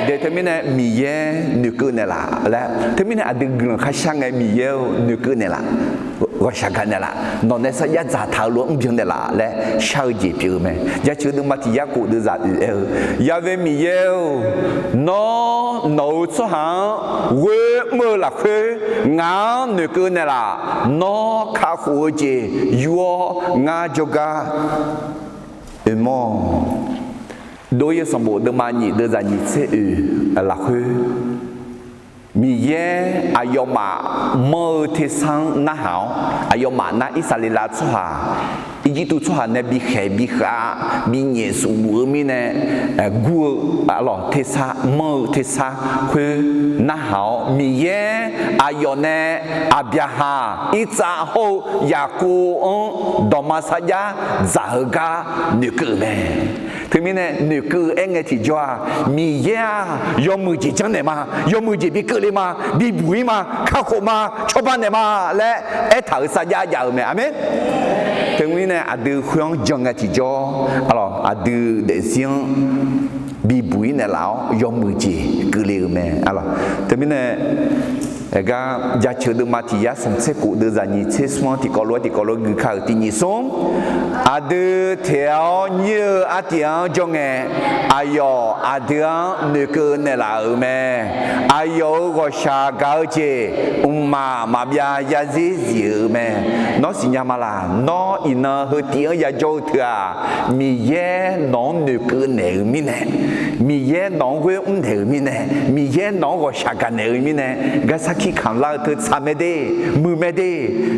De teumirnae Miqyaer noeqkeuv naeqlaf laer, teumirnae aqdui guiqlanq kharshar ngae Miqyaer-eu noeqkeuv naeqlaf. ghawqshaq gaq naeqlaf, nawq nae sarjax dzaqtaq-eu lof-aer mrbyan naeqlaf laer shar-eu jeq pyeuf-eu mae. Jaceuq deuvma tiq yar khof deuvzaq oeq aer-eu, Ya'we Miqyaer-or, nawr nawq-euq tsawrhaq-anr ghoer mr-eu lafkhoer ngaq-anr noeqkeuv naeqlaf. Nawr kakhof-eu jeq yur-awr ngar jawrgar oeqmawr-awq. Dov-ir-eu sanqbof deuvma nyiq deuvzaq nyiq tser oeq lafkhoer, Miqyaer aqyawfmaf manr-eu tersar-anr narhaq-awr, aqyawfmaf nar Irsaqleqlav tsawrhaq, Irjirtuv tsawrhaq nae bikhaeq bikhav, binyaef sufluf-eu mirnae, gur-eu, arlawq tersar manr-eu tersar khoer narhaq-awr, Miqyaer aqyawf nae Aqbyaqhaq, Irtsav hawr-eu Yaqkov-anr dawqma sarjax dzaq-eu gar noeqkeuv-euq mae. Teumirnae noeqkeuv-eu aer ngae tiqjawr-aq, Miqyaer-aq yawmuiq jeq janrnaeq ma, yawmuiq jeq bi keuvle ma, bibuq-ir ma, kakhof ma, cawba naeq ma laer aertaq-euq sarjax jav-eu mae. Aqmeq. Teumirnae aqdui khoer-anr jan ngae tiqjawr, arlawq aqdui daefzir-anr bibuq-ir naeqlaf-awr yawmuiq jeq keuvle-euq mae. Arlawq teumirnae, aergar Jaceuq deuvma tiq yar smq tser khof deuvzaq nyiq tser smr-anr tiqkawv lof-aer tiqkawv lof-aer gui kar-euq tiq nyiq smr, aqdui teq-awr nyir-eu artiv-anr jawr ngae, aqyawf aqdui-anr noeqkeuv naeqlaf-euq mae. Aqyawf-euq ghawqshaq gaq-eu jeq mqmaq maqbyav yarzir zif-euq mae. Nawr siqnya ma laq? Nawr iqnan heu tiv-anr yajawr-eu teu-aq, Miqyaer nawq-anr noeqkeuv naeq-euq mirnae, Miqyaer nawq-anr ghoer mr naeq-euq mirnae, Miqyaer nawq-anr ghawqshaq gaq naeq-euq mirnae, gar sarkir kamq lar-eu teu tsaq mae de, muiq mae de.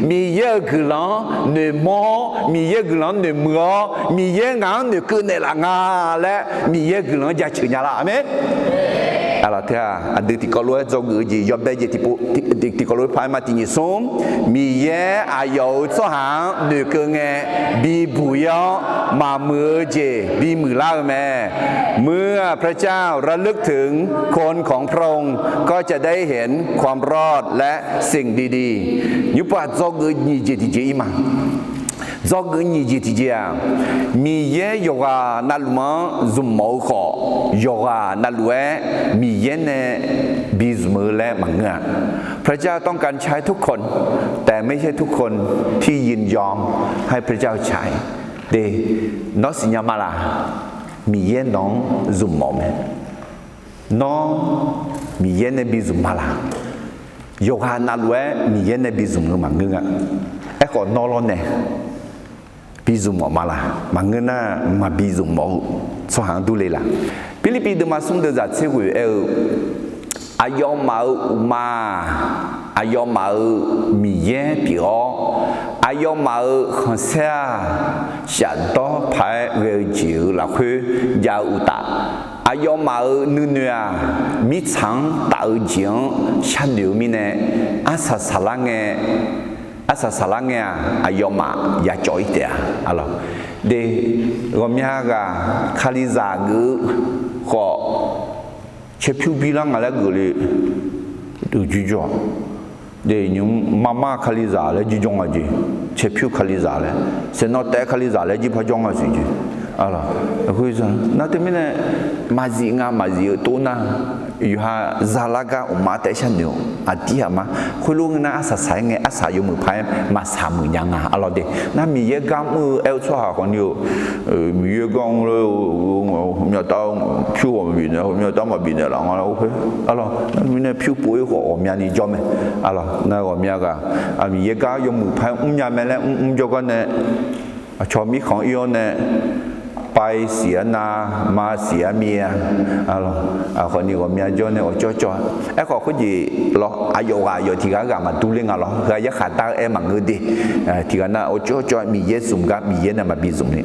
Miqyaer-euq guiqlanq-anr noeqmawr-awr, Miqyaer-euq guiqlanq-anr noeqmuiq-awr, Miqyaer ngaq-anr noeqkeuv naeqlaf nga laer Miqyaer-euq guiqlanq-anr jaceuq nya lar. Aqmeq. Arlawq teu-aq, aqdui tiqkawv lof-aer dzawgeuf-eu jeq yawbae jeq tiqpov, tiqkawv lof-aer paq-aer ma tiq nyiq smr, Miqyaer aqyawf-euq tsawrhaq-anr noeqkeuv ngae, bibuq-ir-awr maqmuiq-eu jeq bimuiq lar-eu mae. เมื่อพระเจ้าระลึกถึงคนของพระองค์ ก็จะได้เห็นความรอดและสิ่งดีๆ Nymrpov-aq, dzawgeuf nyiq jeq tiqjeq-ir ma. Dzawgeuf nyiq jeq tiqjeq-aq, Miqyaer yawqghaq navluf-anr zmq mawf-eu khawf, yawqghaq navluf-aer Miqyaer nae bi zmq-eu laer maqngeur-a. พระเจ้าต้องการใช้ทุกคนแต่ไม่ใช่ทุกคนที่ยินยอมให้พระเจ้าใช้ De, nawr siqnya ma laq? Miqyaer nawq-anr zmq mawf mae. Nawr Miqyaer nae bi zmq ma laq? Yawqghaq navluf-aer Miqyaer nae bi zmq-eu maqngeur nga. Aerkhawf nawr lawrnae bi zmq mawf ma laq? Maqngeur nar, maqbi zmq mawf-eu tsawrhaq-anr durle laq? Pirlirpiv deuvma smr deuvzaq tser ghoeq aer-eu, aqyawfmaf-euq uqma-aq, aqyawfmaf-euq Miqyaer pyeuf-awr, aqyawfmaf-euq khanqsaer-aq, shafdawr paq-aer ghae-eu jeq-euq lafkhoer jav-eu uqtaf, aqyawfmaf-euq nuinoeq-aq, mirtsaq-anr taf-eu jeq-anr sharnoeq-eu mirnae, arsaq saqlar ngae, arsaq saqlar ngae-aq, aqyawfmaf yacawv-ir taef-a. Arlawq, de, ghawqmya ghaq Kalizaq geuf-eu khawf, caerpyur bilar nga laer geuf le, uqjir jawr-aq, de, nymq marmar Kalizaq laer jirjawr nga jeq, caerpyur Kalizaq laer, saeqnawv taef-aer Kalizaq laer jir parjawr nga siq jeq. Arlawq, nar teumirnae maqzif nga maqzif-eu tov nar, yawqha zalar gar uqma taef sharnoeq-awq. Aqdir aqma khoerlof ngeur nar arsaq saq-aer ngae arsaq yawmuiq paq-aer maqsaq muiq nya nga. Arlawq de, nar Miqyaer gar mr-eu aer-eu tsawrhaq khawfni-eu, Miqyaer gar mr laer, ghawqmya tav pyur ghawq maqbif naeq, ghawqmya tav maqbif naeq laf nga laer khoer. Arlawq, nar mirnae pyur pov-ir khawf ghawqmyani jawr mae. Arlawq, nar ghawqmya ghaq Miqyaer gar yawmuiq paq-aer mrnya mae laer mrmr jawrgar nae, aqcawq mirkhanq ir-awr nae, pav siq-aer nar, ma siq-aer mir-a. Arlawq, khawfni ghawqmya jawr nae awqcawv cawv-a. Aerkhawf khoerjeq lawr, aqyawf ghaq aqyawf tiq ghaq ghaq maqdur ler nga lawr. Ghaq yarkhaq dar-eu aer maqngeur de. Tiq ghaq nar awqcawv cawv-aer Miqyaer zmq gar Miqyaer nae maqbi zmq ni.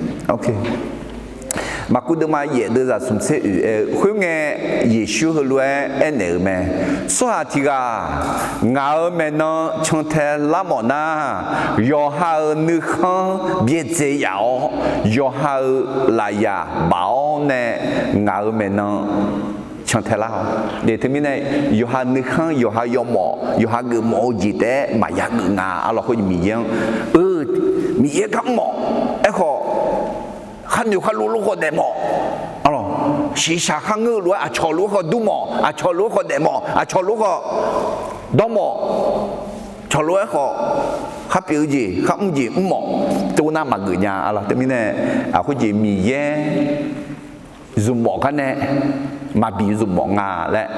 Maqkuv deuvma yaef deuvzaq smq tser oeq aer-eu, khoerngae Yeqsur heulof-aer aernaeq-euq mae. Tsawrhaq tiq ghaq ngaq-euq maeqnan cantae lar mawf nar, yawqha-euq nuikhanr byaerdzae yaf-awr, yawqha-euq lafyaq baf-awr nae ngaq-euq maeqnan cantae lar-awq. De, teumirnae yawqha nuikhanr, yawqha yawmawf, yawqha geufmawf-eu jeq taef-aer maqya geuf nga. Arlawq, khoer Miqyaer-anr, eu, Miqyaer gar mr-awq. Aerkhawf, kharnoeq kharlof lof khawf daefmawf. Arlawq, shiqshaq kharngeur-eu lof-aer aqcawq lof-aer khawf dur mawf, aqcawq lof-aer khawf daefmawf, aqcawq lof-aer khawf dawrmawf, cawq lof-aer khawf khar pyeuf-eu jeq, khar mr jeq mrmawf, tov nar maqgeuf nya-a lawr. Teumirnae, khoerjeq Miqyaer zmqmawf gar nae maqbi zmqmawf nga laer,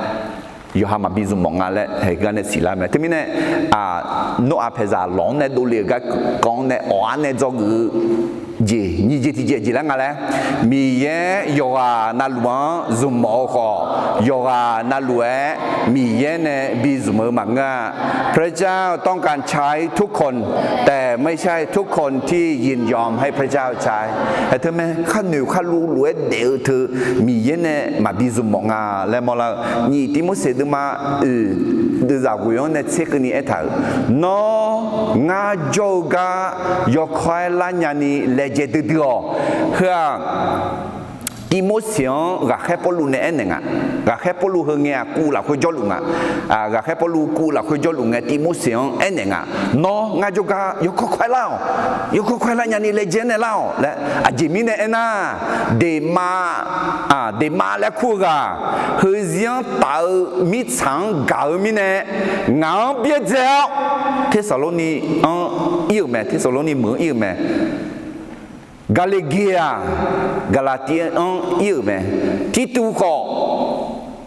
yawqha maqbi zmqmawf nga laer haeq gar nae siqlar mae. Teumirnae, Noraq paeqzaq lawq-anr nae dovle-euq garkawv-anr nae awq-ar nae dzawgeuf-eu jeq nyiq jeq tiqjeq jeq laer nga laer, Miqyaer yawqghaq navluf-anr zmqmawf-eu khawf, yawqghaq navluf-aer Miqyaer nae bi zmq-eu maqngeur-a. พระเจ้าต้องการใช้ทุกคน แต่ไม่ใช่ทุกคนที่ยินยอมให้พระเจ้าใช้ Hae teu mae, khar noeq khar luvluv-aer daef-eu teu Miqyaer nae maqbi zmqmawf nga laer mawrlar-eu. Nyiq Tivmorseq deuvma oeq deuvzaq ghoeq-anr nae tser keuvni aertaq-euq, Nawr ngar jawr-eu gar yawkawr-aer lar nyani laejae duidui-awq. Heu-aq, Tivmorseq-anr ghaqkhaer Pawrluv nae aernaeq nga. Ghaqkhaer Pawrluv heu ngae-aq kuv lafkhoer jawrluf nga. Ghaqkhaer Pawrluv kuv lafkhoer jawrluf ngae, Tivmorseq-anr aernaeq nga. Nawr ngar jawrgar yawkawr kawr-aer lar-awq. Yawkawr kawr-aer lar nyani laejae nae lar-awq laer. Aqjeq mirnae aernar, Deqmav, Deqmav laer kur-eu ghaq, heuzir-anr taf-eu mirtsaq-anr gaq-eu mirnae, ngaq-anr byaerdzae-awr, Tersaqlorni-anr ir-euq mae, Tersaqlorni meuq-anr ir-euq mae. Gaqleqgeq-aq, Gaqlaqtiv-anr ir-euq mae. Tirtuv khawf,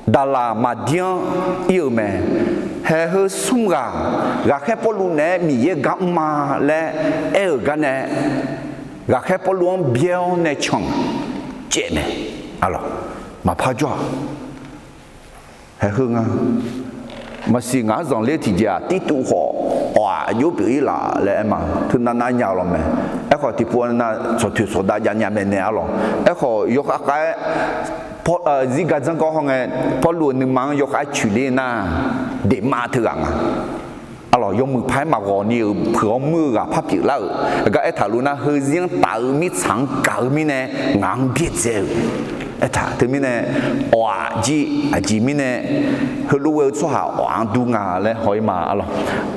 Daqlaq Maqdir-anr ir-euq mae. Hae heu smr ghaq, ghaqkhaer Pawrluv naeq-aer Miqyaer gar mr-a laer aer-euq gar nae, ghaqkhaer Pawrluv-anr byaer-awr nae can caev mae. Aqlawq, maqpar jawr-aq. Hae heu nga. Maqsiq ngaq-anr zanqler tiqjeq-aq, Tirtuv khawf awq-aq aqjox pyeuf-ir laf laer aer ma. Teunav nav nya-eu lawq mae. Aerkhawf tiqpov nav tsawqtoeq sawqdav jav nya mae nae arlawq. Aerkhawf yawkhav khav-aer zirgar dzanrgawr hawngae, Pawrluv-euq nuima-anr yawkhav-aer coeqler nar, Deqmav teughaq nga. Arlawq, yawmuiq paq-aer maqghawq ni-euq peuq-awr muir-eu ghaq par pyeuflar-euq. Aqgar aertaq luf nar, heuzir-anr taf-eu mirtsaq-anr gaq-eu mirnae ngaq-anr byaerdzae-euq. Aertaq teumirnae, awq-aq jir aqjeq mirnae, heulof ghae-eu tsawrhaq awq-anr dur nga laer haw-ir ma arlawq.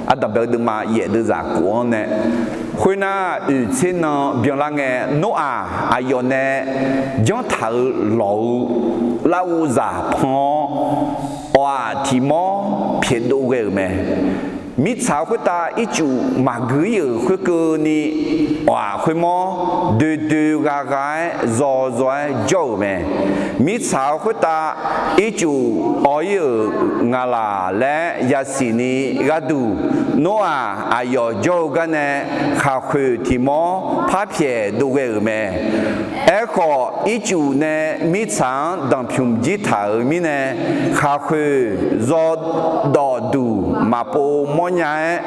Ardanqbae-eu deuvma yaef deuvzaq kof-anr nae, khoernar, oeq tser nan byanlar ngae, Noraq aqyawf nae janrtaq-euq lawq-eu larghov zaq pan-awr, awq-aq tiq mawr pyaeqdov ghae-euq mae. Mirtsaq khoertav ircuf maqgui-ir-euq khoerkeuvni, awq-aq khoermawr doe doe gha gha-aer zaw zaw-aer jawr-euq mae. Mirtsaq khoertav ircuf awr-ir-euq ngaq laq laer yasiq ni gharduq, Noraq aqyawf jawr-eu gar nae khaqkhoeq tiq mawr par pyaeqdov ghae-euq mae. Aerkhawf, ircuf nae mirtsaq-anr danqpymq jir taq-euq mirnae, khaqkhoeq zawdawq duq maqpov mawrnya-aer,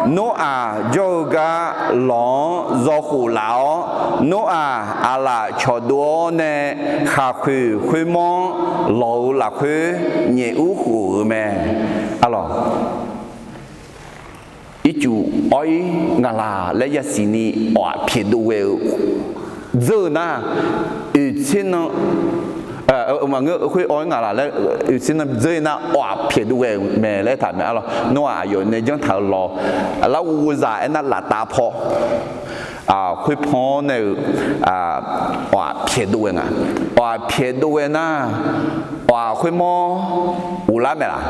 Noraq jawr-eu gar lawq-anr zawkhof laf-awr, Noraq aqlaf cawqdov-awr nae khaqkhoeq khoermawr-anr lawq-eu lafkhoer nyaef ur khof-euq mae. Arlawq, ircuf awr-ir ngaq laq laer yasiq ni awq-aq pyaeqdov ghae-eu dzeur-eu nar, oeq tser nan, maqngeur, khoer awr-ir ngaq laq laer oeq tser nan dzeur-ir nar, awq-aq pyaeqdov ghae-euq mae laer taq mae arlawq. Noraq aqyawf nae janrtaq-euq lawq, larghov zaq aernar laftav paw khoerpan-awr nae-euq, awq-aq pyaeqdov ghae nga. Awq-aq pyaeqdov ghae nar, awq-aq khoermawr ghoflar mae laq?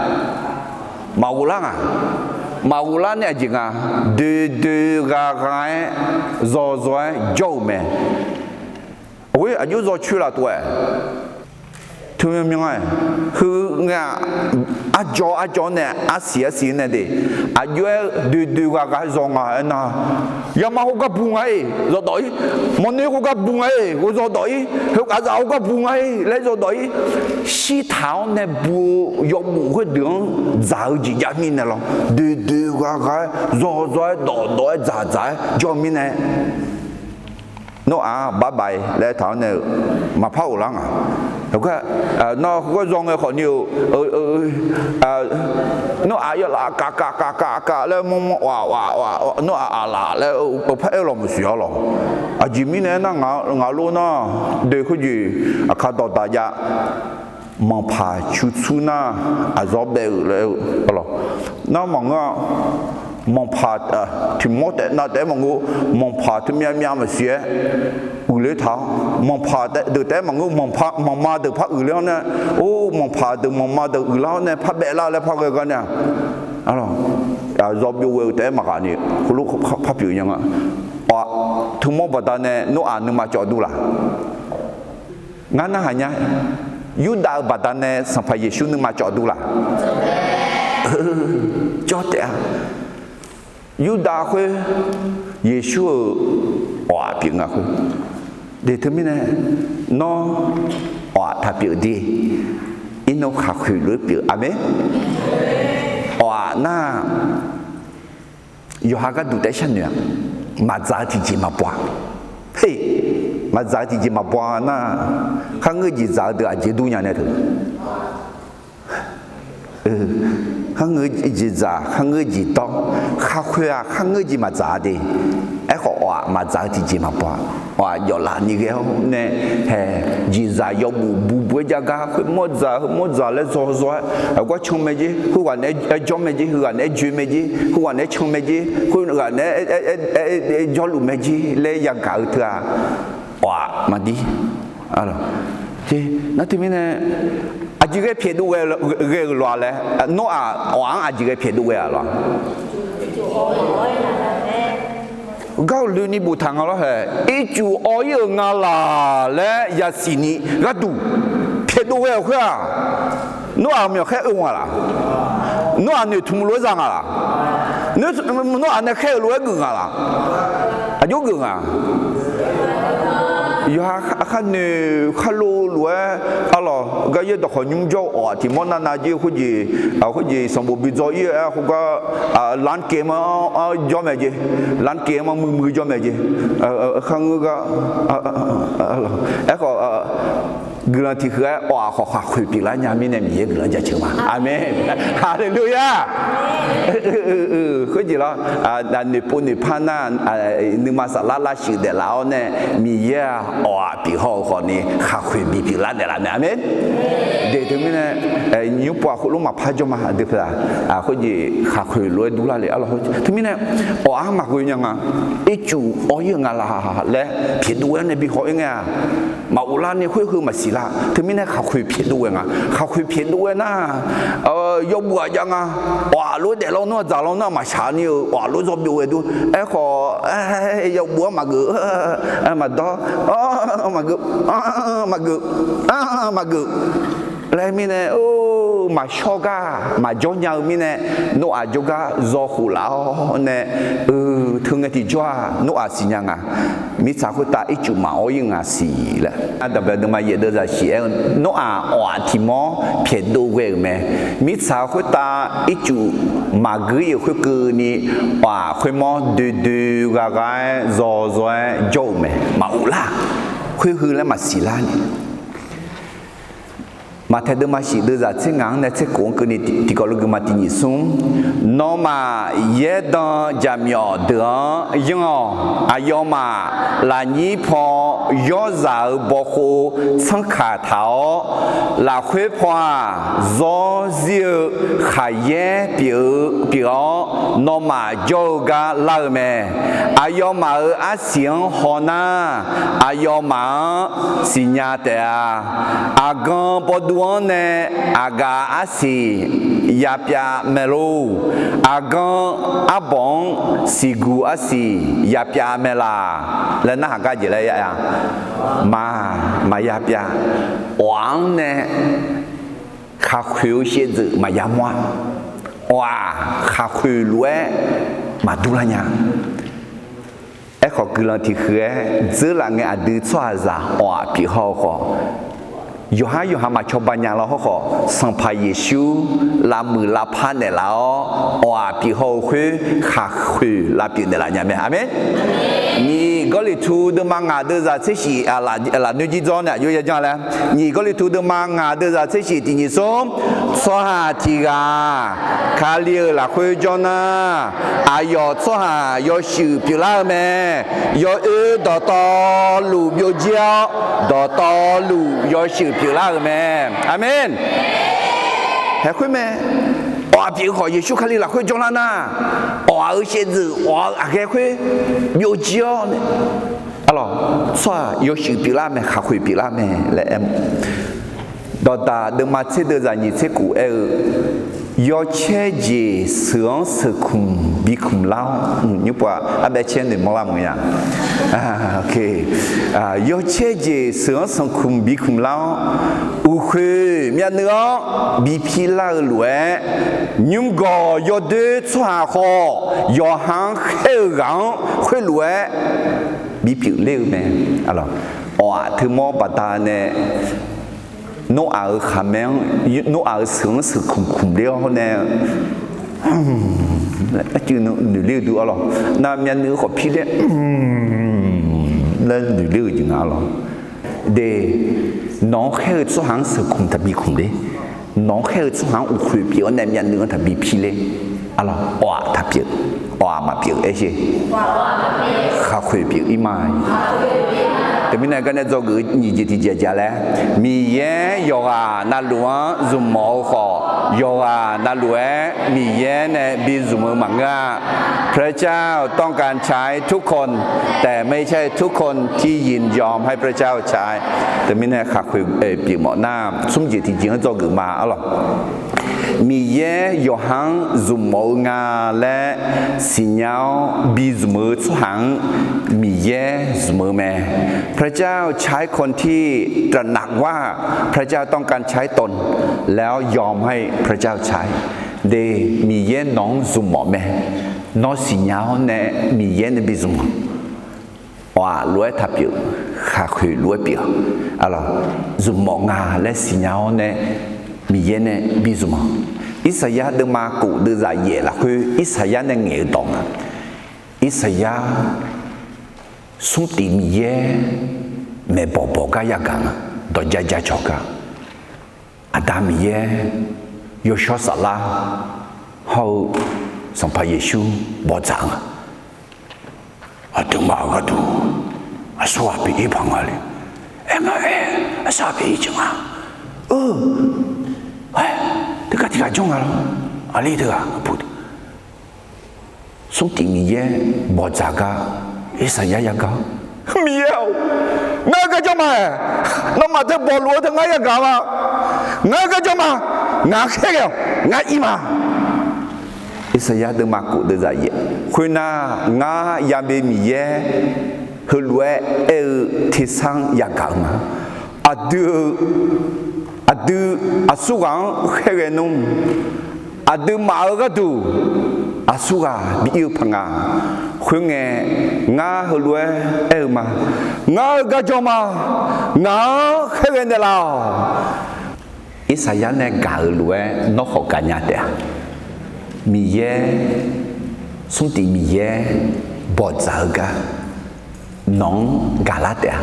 Maqghoflar nga. Maqghoflar nae aqjeq nga, doe doe gha gha-aer zaw zaw-aer jawr-euq mae. Khoer aqjox zaw coer laf tov-aer, teu myanmyan-aer, heu ngae-aq, arjawr arjawr nae arsiq arsiq nae de, aqjox-aer doe doe gha gha-aer zaw nga aernar, yama khoergar bu nga-ir zawdawq-ir, mawrner khoergar bu nga-ir ghof zawdawq-ir, heukhav zaq khoergar bu nga-ir laer zawdawq-ir, shirtaq-awr nae bu-eu yawbof khoerdeuq-anr dzaq-eu jeq jav mirnae lawr, doe doe gha gha-aer zaw zaw-aer dawf dawf-aer dzaq dzaq-aer jawr mirnae, Noraq-aq barbae laer taq-awr nae-euq maqpar ghoflar nga. Nawr khoergar zaw ngae khawfni-eu, Noraq yawlaf kaq kaq kaq kaq kaq laer mawr mawr waf waf waf, Noraq aqlaf laer par aer-eu lawq maqsiq arlawq. Aqjeq mirnae aernar, ngaq lor nar, doe khoerjeq aqkar dawqdaq jav, manqpaq cutsur nar, aqzawr baef-euq laer-eu arlawq. Nar maqngeur-a, manqpaq tiq mawr taef nav taef-aer maqngeur, manqpaq teu myav myav maqsiq-aer uiqler taq-awr, manqpaq deuq taef-aer maqngeur, manqma deuq par uiqler-awr nae, or manqpaq deuq manqma deuq uiqlar-awr nae par baef lar laer par ghae gar nae-a, arlawq. Aqyawf byov ghae-eu taef-aer maqghaq ni, heulof par pyeuf nya nga. Awf, teumawr baqdanae Noraq nuima cawv dur laq? Ngar narhaq nya. Yurdav-euq baqdanae Sanqpaq Yeqsur nuima cawv dur laq? Cawv taef-a. Yurdav khoer Yeqsur-euq awf-af pyeuf nga khoer. De teumirnae, nawr awf-af taq pyeuf de. Irnov khaqkhoeq lof-aer pyeuf. Aqmeq. Awf-af nar, yawqha gharduq taef sharnoeq-aq, maqdzaq-eu tiqjeq maqbaw-a. He, maqdzaq-eu tiqjeq maqbaw nar, kharngeur jeq dzaq-eu deuq aqjeq dur nya nae teu. Kharngeur jeq dzaq, kharngeur jeq dawr, khaqkhoeq-aq kharngeur jeq maqdzaq-a de. Aerkhawf awf-af maqdzaq-eu tiqjeq maqbaw-a. Awf-af jawflaf ni ghae-awr nae, hae, jeqzaq yawbuf bubu-aer jav gar, khoermawr dzaq, khoermawr dzaq laer zawzaw-aer, aqgar can mae jer, heughaq naeq-aer jawr mae jer, heughaq naeq-aer joe mae jer, heughaq naeq-aer can mae jer, heughaq naeq-aer jawrluf mae jer laer yagaq-eu teu-aq, awf-af maqdir. Nar teumirnae, aqjeq ghae pyaeqdov ghae-euq lof-a laer, Noraq awf-af-anr aqjeq ghae pyaeqdov ghae-a lawr? Gar-euq loeni boftaq nga lawr hae, ircuf awv-ir-euq nga laq laer yasiq ni gharduq pyaeqdov ghae-euq khoer-aq, Noraq-euq myawqkhaer oe nga laq? Noraq noeqtmq lof-aer za nga laq? Noraq nae khaer-euq lof-aer geuf nga laq? Aqjox geuf nga. Yawqha kharnoeq kharlo lof-aer, arlawq, gar yaer dawqkhawq nymr jawr-eu awf-af tiq mawr navnav jir khoerjeq, khoerjeq sanqbof bi dzaw-ir-aer khoergar, lan kev ma jawr mae jeq, lan kev ma muiq muiq jawr mae jeq, kharngeur gar, aerkhawf, guiqlanq tiq huiq-aer awf-af khawf khaqkhoeq pyeuflar nya mirnae Miqyaer guiqlanq jaceuq ma. Aqmeq. Haleluya. Khoerjeq lawr, noeqpov noeqpar nar, nuima saflar lavshuif daeflaf-awr nae, Miqyaer-aq awf-af pyeuf haw-eu khawfni khaqkhoeq bipyeuf lar daeflaf mae. Aqmeq. De teumirnae, nymr pov-aq khoerlof maqpar jawr ma, aqdui peuq-aq, khoerjeq khaqkhoeq lof-aer durlar le arlawq. Teumirnae, awf-af maqghoe nya nga. Ircuf awv-ir-eu nga laq laer pyaeqdov ghae-awr nae bi haw-ir ngae-aq, maqghov lar ni khoer heu maqsiq lar. Teumirnae khaqkhoeq pyaeqdov ghae nga. Khaqkhoeq pyaeqdov ghae nar, yawbuf-aq jav nga. Awf-af lof-aer daeflar nar-aq, dzaqlar nar-aq, maqshaq ni-eu awf-af lof-aer zawr byov ghae dur. Aerkhawf, yawbuf-anr maqgeuf, maqdawr, maqgeuf, maqgeuf, maqgeuf laer mirnae, maqshawr gar maqjawr nya-eu mirnae, Noraq jawrgar zawkhof laf-awr nae, teu ngae tiqjawr-aq Noraq siqnya nga. Mirtsaq khoertav ircuf maqawr-ir nga siq laer. Aqdaq bae deuvma yaef deuvzaq shif-aer-eu Noraq awf-af tiq mawr pyaeqdov ghae-euq mae. Mirtsaq khoertav ircuf maqgeur-ir-euq khoerkeuvni, awf-af khoermawr doedoe ghagha-aer zawzaw-aer jawr-euq mae. Maqghov lar. Khoer heu laer maqsiq lar ni. Maqtaeq deuvma shif deuvzaq tser ngaq-anr nae tser kof-anr keuvni tiqkawv lof guiqma tiq nyiq smr. Nawmaf yaerdanq jaqmyawf deuq-anr yanr-awq. Aqyawfmaf lafnyir paw yawrzaq-euq bawkhov tsanrkaq taq-awr, lafkhoer paw-aq zawr zir-eu khaqyaer pyeuf-eu pyeuf-awr, nawmaf jawr-eu gar lar-eu mae. Aqyawfmaf-euq arsiq-anr hawnar, aqyawfmaf-anr siqnya taef-a. Aqgan bawduv-anr nae aqgaf arsiq yapyav mae lor. Aqgan arbawq-anr siqguq arsiq yapyav mae laq laer narhaq gar jeq laer ya-a. Maq, maqya pyav. Awf-anr nae khaqkhoeq-eu shaevdzeuf maqya mawr-a. Awf-aq khaqkhoeq lof-aer maqdur lar nya. Aerkhawf guiqlanq tiq huiq-aer dzeurlaf ngae aqdui tsawrhaqzaq awf-af pyeuf haw-eu khawf, yawqhar yawqha maqcawba nya lar hawrkhawf, Sanqpaq Yeqsur lavmuiq lavpar naeqlaf-awr awf-af pyeuf haw-eu khoer khaqkhoeq lavpyeuf naeqlaf nya mae. Aqmeq. Nyiq Gawrliqtu deuvma ngaq deuvzaq tser shif, lafnoer jir dzawr nae aqjox ya janr laer. Nyiq Gawrliqtu deuvma ngaq deuvzaq tser shif tiq nyiq smr. Tsawrhaq tiq ghaq-aq, Kali-euq lafkhoer jawr nar, aqyawf tsawrhaq yawshuif pyeuflar-eu mae. Yawoer dawqtawvluf byovjir-awr, dawqtawvluf yawshuif pyeuflar-euq mae. Aqmeq. Haeq khoer mae. Awf-af pyeuf-eu khawf Yeqsur Kali lafkhoer jawrlar nar, awf-af-euq shaevdzeuf, awf-af-euq aqghae khoer byovjir-awr nae, arlawq, tsawrhaq yawshuif pyeuflar mae, khaqkhoeq pyeuflar mae laer aer-eu. Dawqdaq deuvma tser deuvzaq nyiq tser kof aer-eu, Yawcaer jeq sheuq-anr sheuq kmq bi kmq lar-awr, nymrpov-aq arbaev caer noeqmawr lar maqya. Yawcaer jeq sheuq-anr sheuq kmq bi kmq lar-awr, uqkhoeq myavnuiv-anr bi pir lar-eu lof-aer, nymrgawq yawdoer tsawrhaq khawf, yawqha-anr khaer-eu ghaq-anr khoerlof-aer bipyeuf ler-eu mae. Awq-aq, teumawr baqdanae Noraq-euq khaqmae-anr, Noraq-euq sheuq-anr sheuq kmq kmq ler-awr nae, arcuiv noeqler-eu dui arlawq. Navmaqtser nuiv-eu khawf pir ler laer noeqler-eu jeq nga arlawq. De, nawq-anr khaer-eu tsawrhaq-anr sheuq kmq taqbi kmq ler. Nawq-anr khaer-eu tsawrhaq-anr uqkhoeq pyeuf-awr nae myavnuiv-anr taqbi pir ler. Arlawq, awq-aq taqpyeuf, awq-aq maqpyeuf-aer sher. Khaqkhoeq pyeuf-ir ma. Teumirnae garnae dzawgeuf-eu nyiq jeq tiqjeq jaq laer, Miqyaer yawqghaq navluf-anr zmqmawf-eu khawf, yawqghaq navluf-aer Miqyaer nae bi zmq-eu maqngeur-a. พระเจ้าต้องการใช้ทุกคน แต่ไม่ใช่ทุกคนที่ยินยอมให้พระเจ้าใช้ Teumirnae khaqkhoeq pyeufmawf nar, smr jeq tiqjeq-anr dzawgeuf ma arlawq. Miqyaer yawqha-anr zmqmawf-eu nga laer siqnya-awr bi zmq-eu tsawrhaq-anr Miqyaer zmq-eu mae. พระเจ้าใช้คนที่ตระหนักว่าพระเจ้าต้องการใช้ตน แล้วยอมให้พระเจ้าใช้ De, Miqyaer nawq-anr zmqmawf mae. Nawr siqnya-awr nae Miqyaer nae bi zmq-awq. Awq-aq lof-aer taqpyeuf, khaqkhoeq lof-aer pyeuf. Arlawq, zmqmawf nga laer siqnya-awr nae Miqyaer nae bi zmq-awq. Irsaqyar deuvma kof deuvzaq yaef lafkhoer Irsaqyar nae ngaeq-eu dawq nga. Irsaqyar smrtif Miqyaer maeqbawq bawq gar yagaq nga, dawqja ja cawq gar. Aqda Miqyaer, Yawshawr Saflar hawr-eu Sanqpaq Yeqsur bawqdzaq nga. Aqduimaf-euq gharduq aqsurghaq pyeuf-ir paq nga le. Aer nga aer, arsaq pyeuf-ir jeq nga. Aer, teugar tiqghaq jawr nga lawr. Aqli teughaq pu Smrtif Miqyaer bawqdzaq gar, Irsaqyar yagaq-awr, Miqyaer-or, ngar-eu garjawr ma-aer, nawmaf teu bawqluf-eu teu ngar yagaq ma. Ngar-eu garjawr ma, ngaq-anr khaerghae-awq, ngar ir ma. Irsaqyar deuvma kof deuvzaq yaef, khoernar, ngar yabe Miqyaer heulof-aer aer-eu tersar-anr yagaq-eu ma. Aqdui-eu, aqdui aqsurghaq-anr khaerghae nmr, aqduimaf-euq gharduq aqsurghaq bi ir-eu paq nga. Khoerngae, ngar heulof-aer aer-eu ma, ngar-eu garjawr ma, ngaq-anr khaerghae naeqlaf-awq. Irsaqyar nae gaq-euq lof-aer nawr khawf gaqnya taef-a. Miqyaer, Smrtif Miqyaer bawqdzaq-eu gar nawq-anr gaqlar taef-a.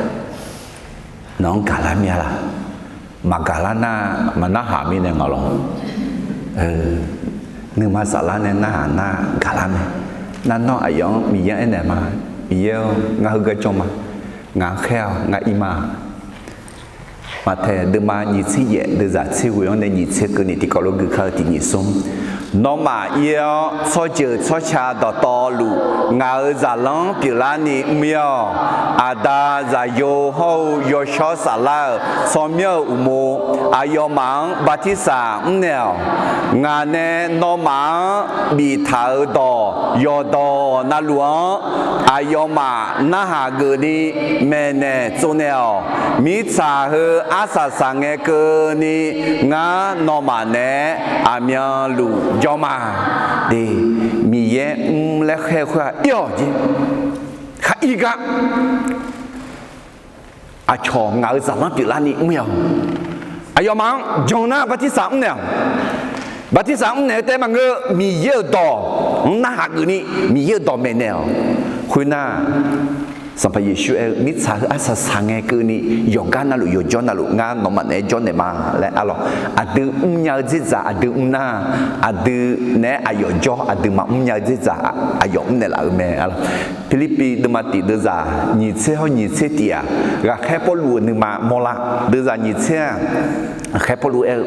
Nawq-anr gaqlar mir-a laq? Maqgaqlar nar, maqnarhaq mirnae ngaq lawr. Nuima saflar nae narhaq nar gaqlar mae. Nar nawr aqyawf-anr Miqyaer aernaeq ma, Miqyaer-or, ngar heugar jawr ma, ngaq-anr khaer-awq, ngar ir ma. Maqtaeq deuvma nyiq tser yaef deuvzaq tser ghoe-anr nae nyiq tser keuvni tiqkawv lof gui kar-eu tiqnyiq smr. Nawmaf ir-awr tsawrjeuq tsawrca dawqtawvluf ngaq-euq zaqlanr pyeuflarni mr-ir-awq. Aqda, Zaqyo hawr-eu Yawshawr Saflar-euq tsawrmyanr-euq uqmov aqyawfmaf-anr bartirsaq mrnaeq-awq. Ngaq nae nawmaf-anr biftaq-euq dawq yawqdawq navluf-anr aqyawfmaf narhaq geufni maeqnaeq tsovnaeq-awq. Mirtsaq heu arsaq saqngae keuvni ngar nawmaf naeq-aer aqmyanluf jawr ma. De, Miqyaer mr laer khaer-eu khoer-aq ir-awq jeq. Khar ir gar aqcawq ngaq-euq zaqlanr pyeuflarni mr-ir-awq. Aqyawfmaf-anr jan nar bartirsaq mrnaeq-awq. Bartirsaq mrnaeq-eu taef maqngeur, Miqyaer-euq dawq-anr narhaq geufni Miqyaer-euq dawq maeqnaeq-awq. Khoernar, Sanqpaq Yeqsur aer-eu, mirtsaq heu arsaq saqngae keuvni yawqgar navluf yawqjawr navluf ngar nawmaf naeq-aer jawrnaeq ma laer arlawq. Aqdui mrnya-eu dzerdzaq aqdui mr nar, aqdui naeq-aer aqyawf jawr, aqduimaf mrnya-eu dzerdzaq aqyawf mrnaeq laf-eu mae arlawq. Pirlirpiv deuvma tiq deuvzaq nyiq tser hawr nyiq tser tiq-aq, ghaqkhaer Pawrluv-euq nuima mawrlar. Deuvzaq nyiq tser-aq, ghaqkhaer Pawrluv aer-eu,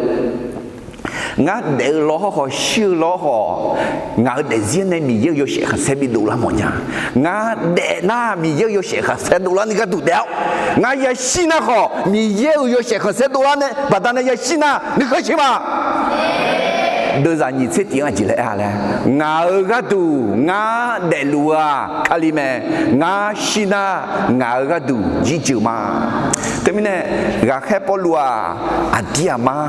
ngar daef-eu lawr hawr khawf, shir-eu lawr khawf, ngaq-euq daefzir nae Miqyaer-euq yawshaef khanqsaer bidov lar mawfnya. Ngar daef nar Miqyaer-euq yawshaef khanqsaer dovlar ni gharduq daef-awr, ngar yashir nar khawf Miqyaer-euq yawshaef khanqsaer dovlar nae baqdanae yashir nar nuikhanr sheuq ma. deuvzaq nyiq tser tif-anr aqjeq laer aer-a laer, ngaq-euq gharduq ngar daefluf-eu-aq Kali mae. Ngar shir nar, ngaq-euq gharduq jirjeuq ma. Teumirnae, ghaqkhaer Pawrluv-aq, aqdir aqmar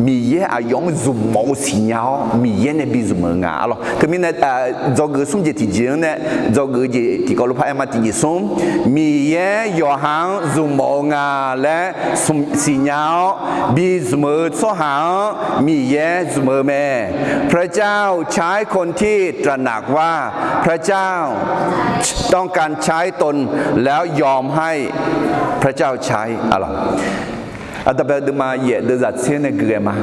Miqyaer aqyawf-anr zmq mawf-eu siqnya-awr, Miqyaer nae bi zmq-eu nga. Arlawr, teumirnae, dzawgeuf smr jeq tiqjeq-anr nae, dzawgeuf jeq tiqkawv lof par aer ma, tiqjeq smr, Miqyaer yawqha-anr zmq mawf-eu nga laer siqnya-awr, bi zmq-eu tsawrhaq-anr Miqyaer zmq-eu mae. พระเจ้าใช้คนที่ตระหนักว่าพระเจ้าต้องการใช้ตนแล้วยอมให้พระเจ้าใช้ Arlawr, aqdaq bae-eu deuvma yaef deuvzaq tser nae gui-aer ma.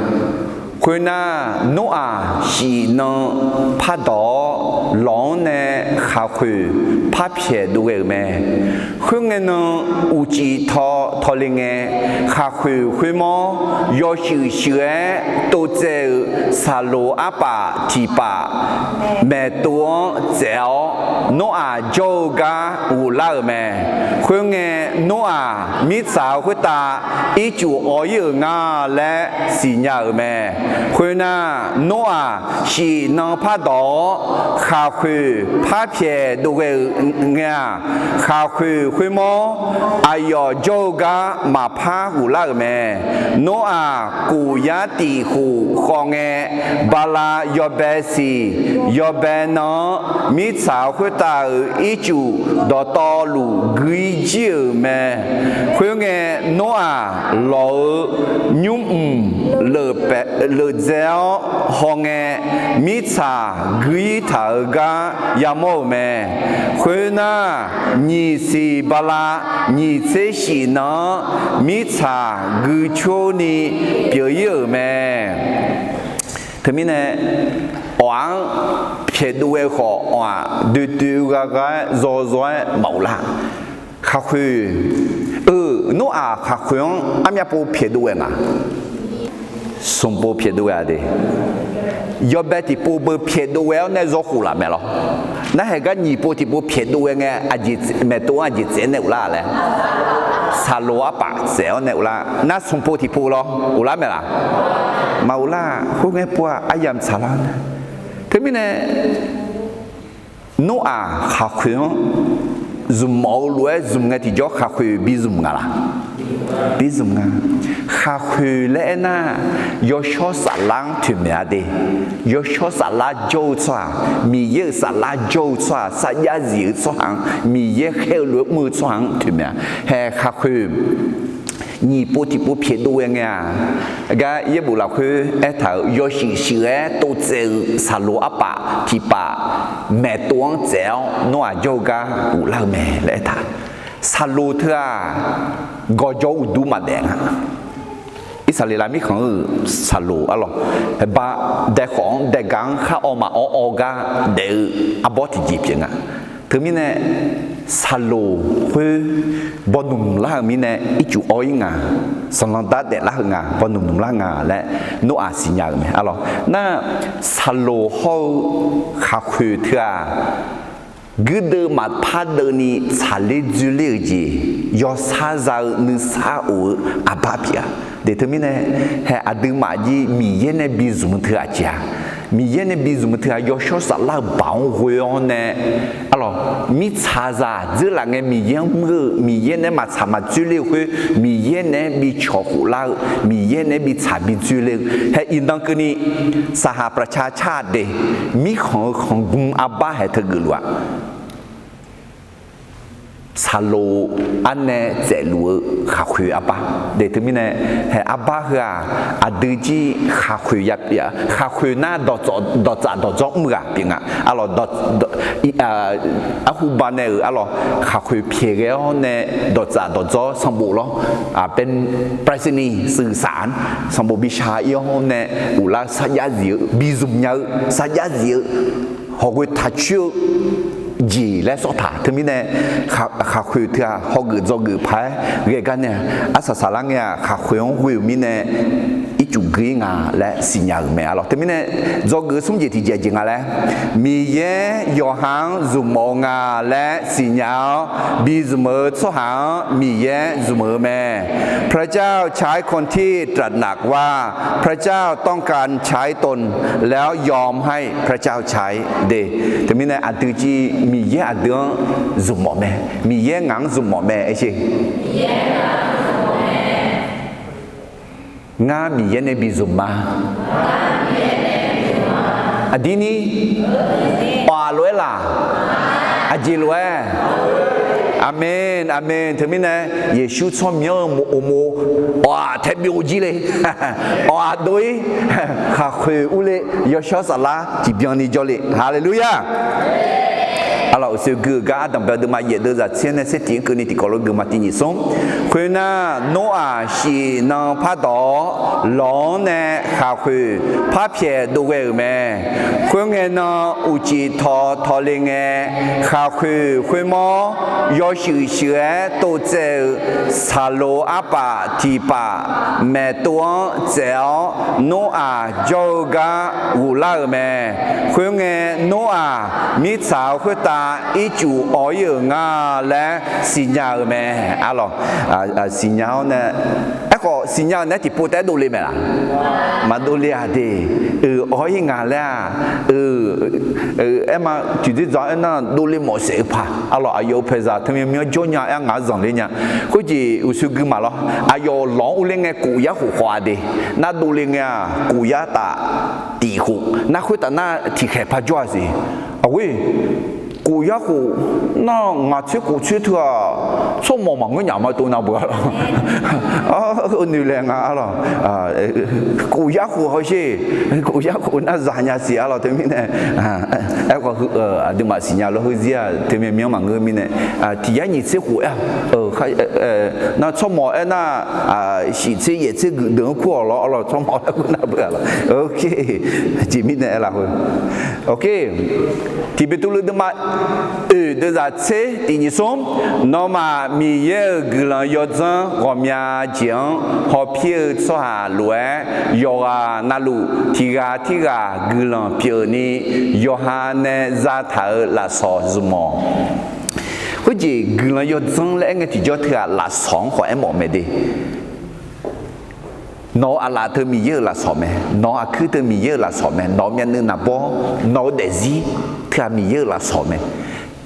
Khoernar, Noraq shif nan pardawq-awr, lawq-anr nae khaqkhoeq par pyaeq dov ghae-euq mae. Khoerngae nan, uqcif taw tawle ngae, khaqkhoeq khoermawr yawshuif shuif-aer tovtsaev-euq saqloq arpaf tiqpaf maeqtov-anr tsaef-awr, Noraq jawr-eu gar ghoflar-euq mae. Khoerngae, Noraq mirtsaq-eu khoertav ircuf awv-ir-euq nga laer siqnya-euq mae. Khoernar, Noraq shif nan pardawq-awr khaqkhoeq par pyaeq dov ghae-euq ngae-aq, khaqkhoeq khoermawr aqyawf jawr-eu gar maqpar ghoflar-euq mae. Noraq kof yar tiq khof khawf ngae, bala yawbae siq yawbae nan-anr mirtsaq khoertav-euq ircuf dawqtawvluf gui-ir jir-euq mae. Khoerngae, Noraq lawq-eu nymrmq leufdzae-awr hawngae, mirtsaq gui-ir taq-euq gar yamawr-euq mae. Khoernar, nyiq siq bala nyiq tser shif nan-anr mirtsaq gui coer ni pyeuf-ir-euq mae. Teumirnae, awq-anr pyaeqdov ghae khawf, awq-aq, doedoe gha gha-aer zawzaw-aer maqghoflar. Khaqkhoeq, eu, Noraq khaqkhoeq-anr armyav pov pyaeqdov ghae nga. Smq pov pyaeqdov ghae-a de. Yawbae tiqpov beu pyaeqdov ghae-awr nae zawkhof laf mae lawr. Narhaq gar nyiq pov tiqpov pyaeqdov ghae ngae, aqjeq maeqtov-anr aqjeq tsaef-aer nae ghoflar laer, saqloq arpaf tsaef-awr nae ghoflar. Nar smq pov tiqpov lawr ghoflar mae laf? Maqghoflar. Khoerngae pov-aq, aryamq tsaqlar-a. Teumirnae, Noraq khaqkhoeq-anr zmq mawf-eu lof-aer zmq ngae tiqjawr khaqkhoeq bi zmq nga laf? Bi zmq nga. Khaqkhoeq laer aernar, yawshawr saflar-anr toeqmaeq-a de. Yawshawr saflar jawr-eu tsawrhaq, Miqyaer-euq saflar jawr-eu tsawrhaq, sarjax zif-eu tsawrhaq-anr, Miqyaer khaer-eu lof-aer mr-eu tsawrhaq-anr toeqmaeq-a. Hae khaqkhoeq nyiq pov tiqpov pyaeqdov ghae ngae-aq, gar yaerbof lafkhoer aertaq-euq yawshuif shuif-aer tovtsaev-euq saqloq arpaf tiqpaf maeqtov-anr tsaef-awr Noraq jawr-eu gar ghoflar-eu mae laer aertaq. Saqloq teu-aq, gawqjawq uqduq maqdaef nga. Irsaqleqlav mirkhanq-euq saqloq arlawr, ba daekhawf-anr daega-anr khar awv maqawr awv gar daef-eu arbawr tiqjeq pyeuf nga. Teumirnae, saqloq khoer bawq nmq nmq lar-euq mirnae ircuf awv-ir nga, sanqlanq dar daeflar-eu nga, bawq nmq nmq lar nga laer Noraq siqnya-euq mae arlawr. Nar, saqloq hawr-eu khaqkhoeq teu-aq, guirdeuv maqpar deuvni tsaqler dzoerler-euq jeq, yawshar za-eu nuisar of-eu arbar pyeuf-a. De teumirnae, hae aqduimaf jir Miqyaer nae bi zmq-eu teu-aq jeq-a. Miqyaer nae bi zmq-eu teu-aq, yawshawr saflar-euq baoq-anr ghoe-awr nae, arlawr, mirtsaqzaq dzeurlaf ngae Miqyaer-anr muir-eu, Miqyaer nae maqtsaq maqdzoerler-eu khoer, Miqyaer nae-aer bi cawq khoflar-eu, Miqyaer nae-aer bi tsaq bi dzoerler-eu, hae iqnan keuvni saqhaq ประชาชาติ de, mirkhanq-eu khanqgmr arbar hae teugeuf luf-aq, saqloq arnae tsaefluf-eu khaqkhoeq arbar. De teumirnae, hae arbar heu-aq, aqdui jir khaqkhoeq ya, khaqkhoeq nar dawqtsaf dawqdzawr mr ghaq pyeuf nga. Arlawr, arhuba nae-euq arlawr khaqkhoeq pyaeq ghae-awr nae dawqtsaf dawqdzawr sanqbof lawr, เป็นไปรษณีย์ สื่อสาร sanqbof bi shaq-ir-awr nae ghoflar-eu sarjax zif-eu bi zmq nya-eu sarjax zif-eu hawqghoe taqcoer-eu jeq laer sawr taq. Teumirnae, khaqkhoeq teu-aq hawgeuf dzawgeuf paq-aer ghae gar nae-aq, arsaq saqlar ngae-aq khaqkhoeq-anr ghoe-euq mirnae, gui-ir nga laer siqnya-euq mae. Arlawq, teumirnae dzawgeuf smr jeq tiqjeq jeq nga laer, Miqyaer yawqha-anr zmqmawf-eu nga laer siqnya-awr bi zmq-eu tsawrhaq-anr Miqyaer zmq-eu mae. พระเจ้าใช้คนที่ตระหนักว่าพระเจ้าต้องการใช้ตน แล้วยอมให้พระเจ้าใช้ de. Teumirnae aqdui civ Miqyaer aqdui-anr zmqmawf mae. Miqyaer ngaq-anr zmqmawf mae aer sher. Ngar Miqyaer nae bi zmq ma. Aqdirni awq-aq lof-aer laq? Aqjeq lof-aer? Aqmeq, aqmeq. Teumirnae Yeqsur tsawrmyanr-eu uqmov awq-aq tae byov jir le. Awq-aq dov-ir, khaqkhoeq urle, yawshawr saflar tiqbyan ni jawrle. Haleluya! Arlawq, uqshoe gui-euq gar ardanqbae deuvma yaef deuvzaq tser nae tser tiq-anr keuvni tiqkawv lof gui ma. Tiq nyiq smr. Khoernar, Noraq shif nan pardawq-awr, lawq-anr nae khaqkhoeq par pyaeq dov ghae-euq mae. Khoerngae nan, uqcif tawq tawqle ngae, khaqkhoeq khoermawr yawshuif shuif-aer tov tsaev-eu saqlo arpaf tiq paf maeqtov-anr tsaef-awr, Noraq jawr-eu gar ghoflar-euq mae. Khoerngae, Noraq mirtsaq-euq khoertav ircuf awq-ir-euq nga laer siqnya-euq mae. Arlawq, siqnya-awr nae, aerkhawf siqnya-euq naeq-aer tiqpov taef-aer dovle mae laq? Maqdovle-aq de. Awq-ir nga laer-aq, aerma tiqdzer dzaq-aer nar dovle mawf saef-eu paq. Arlawq, aqyawf-euq paeqzaq teumyanr myanr jawrnya-aer ngaq-anr zanqler nya. Khoerjeq uqshoe gui ma lawr. Aqyawf lawq-anr urler ngae kof yar khof khawf-a de. Nar dovle ngae-aq kof yar taf tiq khof. Nar khoertaf nar tiqkhaeq par jawr-a siq. Aqghoer, kof yar khof nar ngaq tser khof tser teu-aq, tsawrmawq maqngeur nyaf ma tov nav beuq-a lawr. Noeq laeq nga arlawq. Kof yar khof hawsher, kof yar khof nar zaq nya siq arlawq teumirnae. Aerkhawf aqduimaf siqnya lawr heuzir-aq teumyanr myanr maqngeur mirnae, tiq yar nyiq tser khof-aer-a, nar tsawrmawq aernar, shif tser yaef tser guiqdeuq-anr kur-awq lawr arlawq, tsawrmawq laer kur nar beuq-a lawr. Jeq mirnae aer lafkhoer, tiq Beqtuvluv deuvma oeq deuvzaq tser tiq nyiq smr. Nawmaf Miqyaer-euq guiqlanq yawdzanr ghawqmya jeq-anr hawpir-eu tsawrhaq lof-aer, yawqghaq na luf tiq ghaq tirghaq guiqlanq pyeufni yawqha nae zataq-euq lafsawq zmq-awq. Khoerjeq guiqlanq yawdzanr laer aer ngae tiqjawr teughaq lafsawq-anr khawf aermawf mae de. Nawq-euq aqlaf teu Miqyaer-euq lafsawq mae. Nawq-euq aqkuir teu Miqyaer-euq lafsawq mae. Nawq-euq myavnuiv naqbawr, nawq-euq daefzir teughaq Miqyaer-euq lafsawq mae.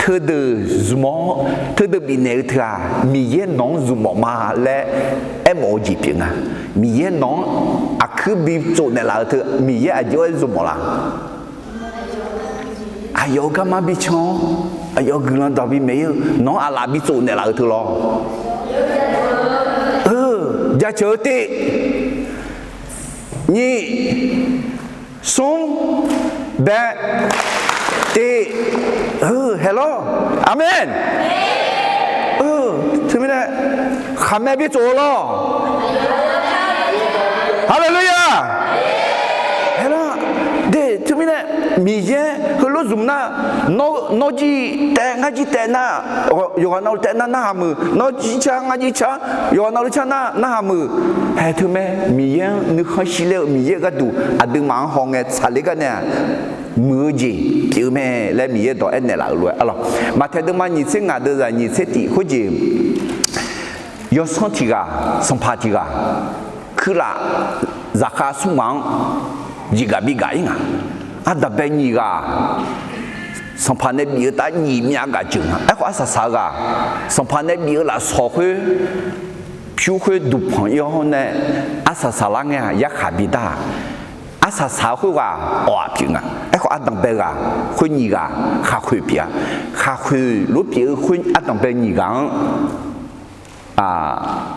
Teudeuq zmq-awr teudeuq bifnaeq-eu teughaq Miqyaer nawq-anr zmq mawf ma laer aermawf-eu jeq pyeuf nga. Miqyaer nawq-anr aqkuir bi tsofnaeq laf-eu teu Miqyaer aqjox-aer zmq mawf la? Aqyawf-euq garma bi can-awr, aqyawf guiqlanq dawq bi maeq-ir-eu nawq-anr aqlaf bi tsofnaeq laf-eu teu lawr. Jaceuq-eu tiv, nyiq, smr, bae, tiv, haeq lawr. Aqmeq. Teumirnae khaqmae bi tsof-eu lawr. Haleluya. Haeq lawr. De, teumirnae Miqyaer heulof zmq nar, nawr jir taev ngar jir taev nar, yawqghaq navluf taev nar narhaq muiq, nawr jir car ngar jir car, yawqghaq navluf car nar narhaq muiq. Haeq teumae Miqyaer-anr nuikhanr shir ler-eu Miqyaer-euq gharduq aqduimaf-anr hawngae tsaqler gar nae-aq, muiq-eu jeq pyeuf-eu mae laer Miqyaer dawq aernaeq laf-euq lof-aer arlawq. Maqtaeq deuvma nyiq tser ngaq deuvzaq nyiq tser tif khoerjeq, yawsanr tiq ghaq, sanqpaq tiq ghaq, kuirlaf zaqkhav smr ghaq-anr jeqgaq bi gaq-ir nga. Ardanqbae nyiq ghaq, sanqpaq nae bif-eu tav nyiq myav gaq jeuq nga. Aerkhawf arsaq saq-eu ghaq, sanqpaq nae bif-eu lafsawq khoer pyur khoer duqpanq-ir-awr nae arsaq saqlar ngae-aq yarkhaq bi dar-aq, arsaq saq-eu khoerghaq awq-aq pyeuf nga. Aerkhawf ardanqbae ghaq khoer nyiq ghaq khaqkhoeq pyeuf-a. Khaqkhoeq lof pyeuf-eu khoer ardanqbae nyiq ghaq-anr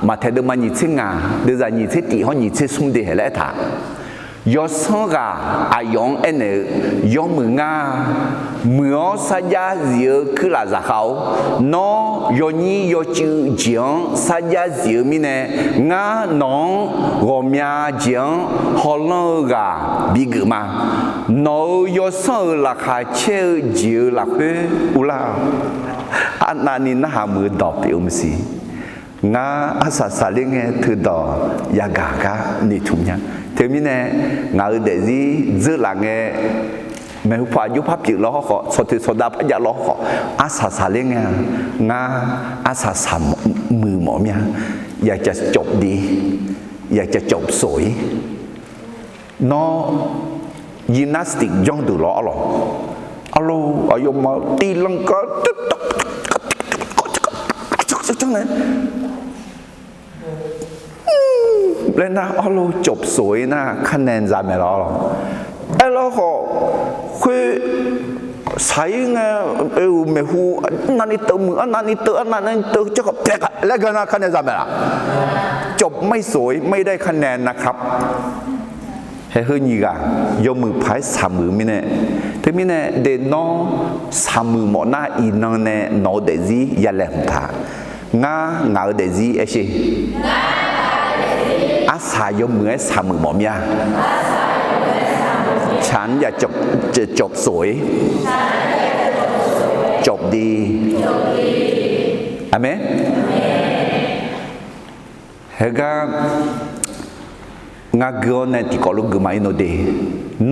Maqtaeq deuvma nyiq tser ngaq deuvzaq nyiq tser tif hawr nyiq tser smr de haeq laer aertaq, yawsanr ghaq aqyawf-anr aernaeq-eu, yawmuiq ngar, muiq-awr sarjax zif-eu kuirlaf zaqkhav-or, nawr yawnyir yawcuiv jeq-anr sarjax zif-eu mirnae, ngar nawq-anr ghawqmya jeq-anr hawlanr-eu ghaq bigeuf ma. Nawq-euq yawsanr-euq laqkhaq caer-eu jeq-euq lafkhoer uvlar-awq. Arnavni narhaq muiq-eu dawq pyeuf-eu maqsiq. Ngar arsaq saqler ngae teudawq yagaq gar noeqtmq nya. Teumirnae ngaq-euq daefzir dzeur laf ngae, maeqhu paw aqjox par pyeuf law hawrkhawf, tsawrtoe tsawrdav par jav law hawrkhawf, arsaq saqler ngae-a. Ngar arsaq saqmuiq mawf mir-a. อยากจะจบดี อยากจะจบสวย Nawr gymnastic janrdeuq lawr arlawq. Arlawq, aqyawfmaf tivlanq gar janr nae laer nar, arlawq, จบสวย nar, kanae za maeq lawr arlawq. Aerlawr khawf, khoer saq-ir ngae, oe-euq maeqhu, arnavni teuv muiq, arnavni teuv, arnavni teuv, jarkawv paeq laer gar nar, kanae za maeq laf. จบไม่สวย ไม่ได้คะแนนนะครับ Haeq heu nyiq ghaq yawmuiq paq-aer saqmuiq-eu mirnae, teumirnae de nawr saqmuiq mawf nar, iqnan nae nawq-eu daefzir ya laeqhmq taq. Ngar ngaq-eu daefzir aer sher. Arsaq yawmuiq-aer saqmuiq mawf mir-a. ฉันอยากจะจบสวย จบดี Aqmeq. Heugar ngar gui-awr nae tiqkawv lof gui ma-ir nor de.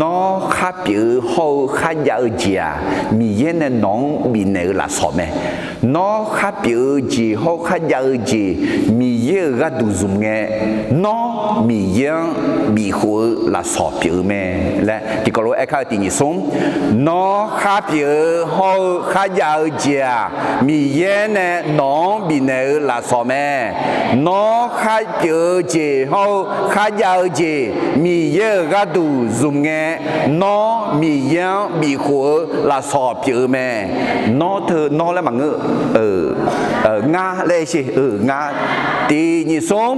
Nawr khar pyeuf-eu hawr-eu kharjav-eu jeq-aq, Miqyaer nae nawq-anr bifnaeq-eu lafsawq mae. Nawr khar pyeuf-eu jeq hawr-eu kharjav-eu jeq Miqyaer-euq gharduq zmq ngae, nawr Miqyaer-anr bifkhof-eu lafsawq pyeuf-eu mae laer tiqkawv lof aerkar-eu tiq nyiq smr. Nawr khar pyeuf-eu hawr-eu kharjav-eu jeq-aq, Miqyaer nae nawq-anr bifnaeq-eu lafsawq mae. Nawr khar pyeuf-eu jeq hawr-eu kharjav-eu jeq Miqyaer-euq gharduq zmq ngae, nawr Miqyaer-anr bifkhof-eu lafsawq pyeuf-eu mae. Nawr teu nawr laer maqngeur, ngar laer sher, ngar. Tiq nyiq smr,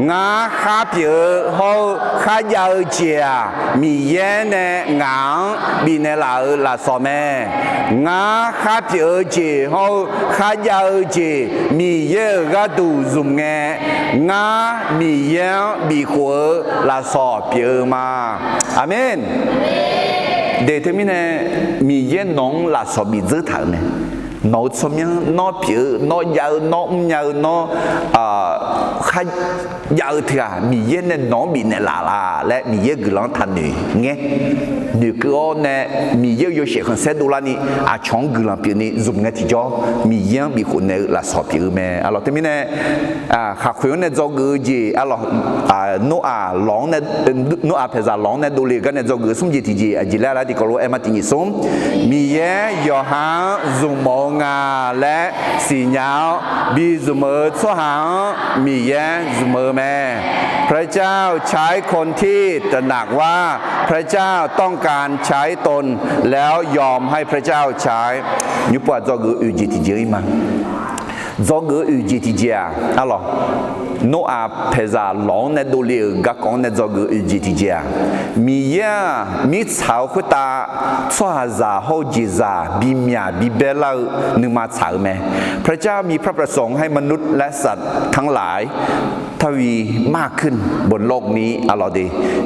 ngar khar pyeuf-eu hawr-eu kharjav-eu jeq-aq, Miqyaer nae ngaq-anr bifnaeq laf-euq lafsawq mae. Ngar khar pyeuf-eu jeq hawr-eu kharjav-eu jeq Miqyaer-euq gharduq zmq ngae, ngar Miqyaer-anr bifkhof-eu lafsawq pyeuf-eu ma. Aqmeq. De teumirnae, Miqyaer nawq-anr lafsawq bifdzeur taq-euq mae. Nawq-eu tsawrmyanr, nawr pyeuf-eu, nawr jav-eu, nawr mrnya-eu, nawr kharjav-eu teughaq Miqyaer nae nawq-anr bifnaeq laf laf laer Miqyaer guiqlanq-anr taqnoeq ngae, noeqkeuv-awr nae Miqyaer-euq yawshaef khanqsaer dovlarni aqcawq-anr guiqlanq pyeufni zmq ngae tiqjawr, Miqyaer-anr bifkhof naeq-eu lafsawq pyeuf-eu mae. Arlawq teumirnae, khaqkhoeq-anr nae dzawgeuf-eu jeq, arlawq, Noraq lawq-anr nae, Noraq paeqzaq lawq-anr nae dovle-euq gar nae dzawgeuf-eu smr jeq tiqjeq aqjeq laer lar tiqkawv lof aer ma. Tiq nyiq smr, Miqyaer yawqha-anr zmqmawf-eu nga laer siqnya-awr bi zmq-eu tsawrhaq-anr Miqyaer zmq-eu mae. พระเจ้าใช้คนที่ตระหนักว่าพระเจ้าต้องการใช้ตน แล้วยอมให้พระเจ้าใช้ Nymrpov-aq dzawgeuf-eu oeq jeq tiqjeq-ir ma. Dzawgeuf-eu oeq jeq tiqjeq-aq, arlawq, Noraq paeqzaq lawq-anr nae dovle-euq garkawv-anr nae dzawgeuf-eu oeq jeq tiqjeq-aq, Miqyaer-aq mirtsaq-eu khoertav tsawrhaqzaq hawr-eu jeqzaq bimyaq bibae lar-eu nuima tsaq-eu mae. พระเจ้ามีพระประสงค์ให้มนุษย์และสัตว์ทั้งหลาย ทวีมากขึ้นบนโลกนี้ arlawq de.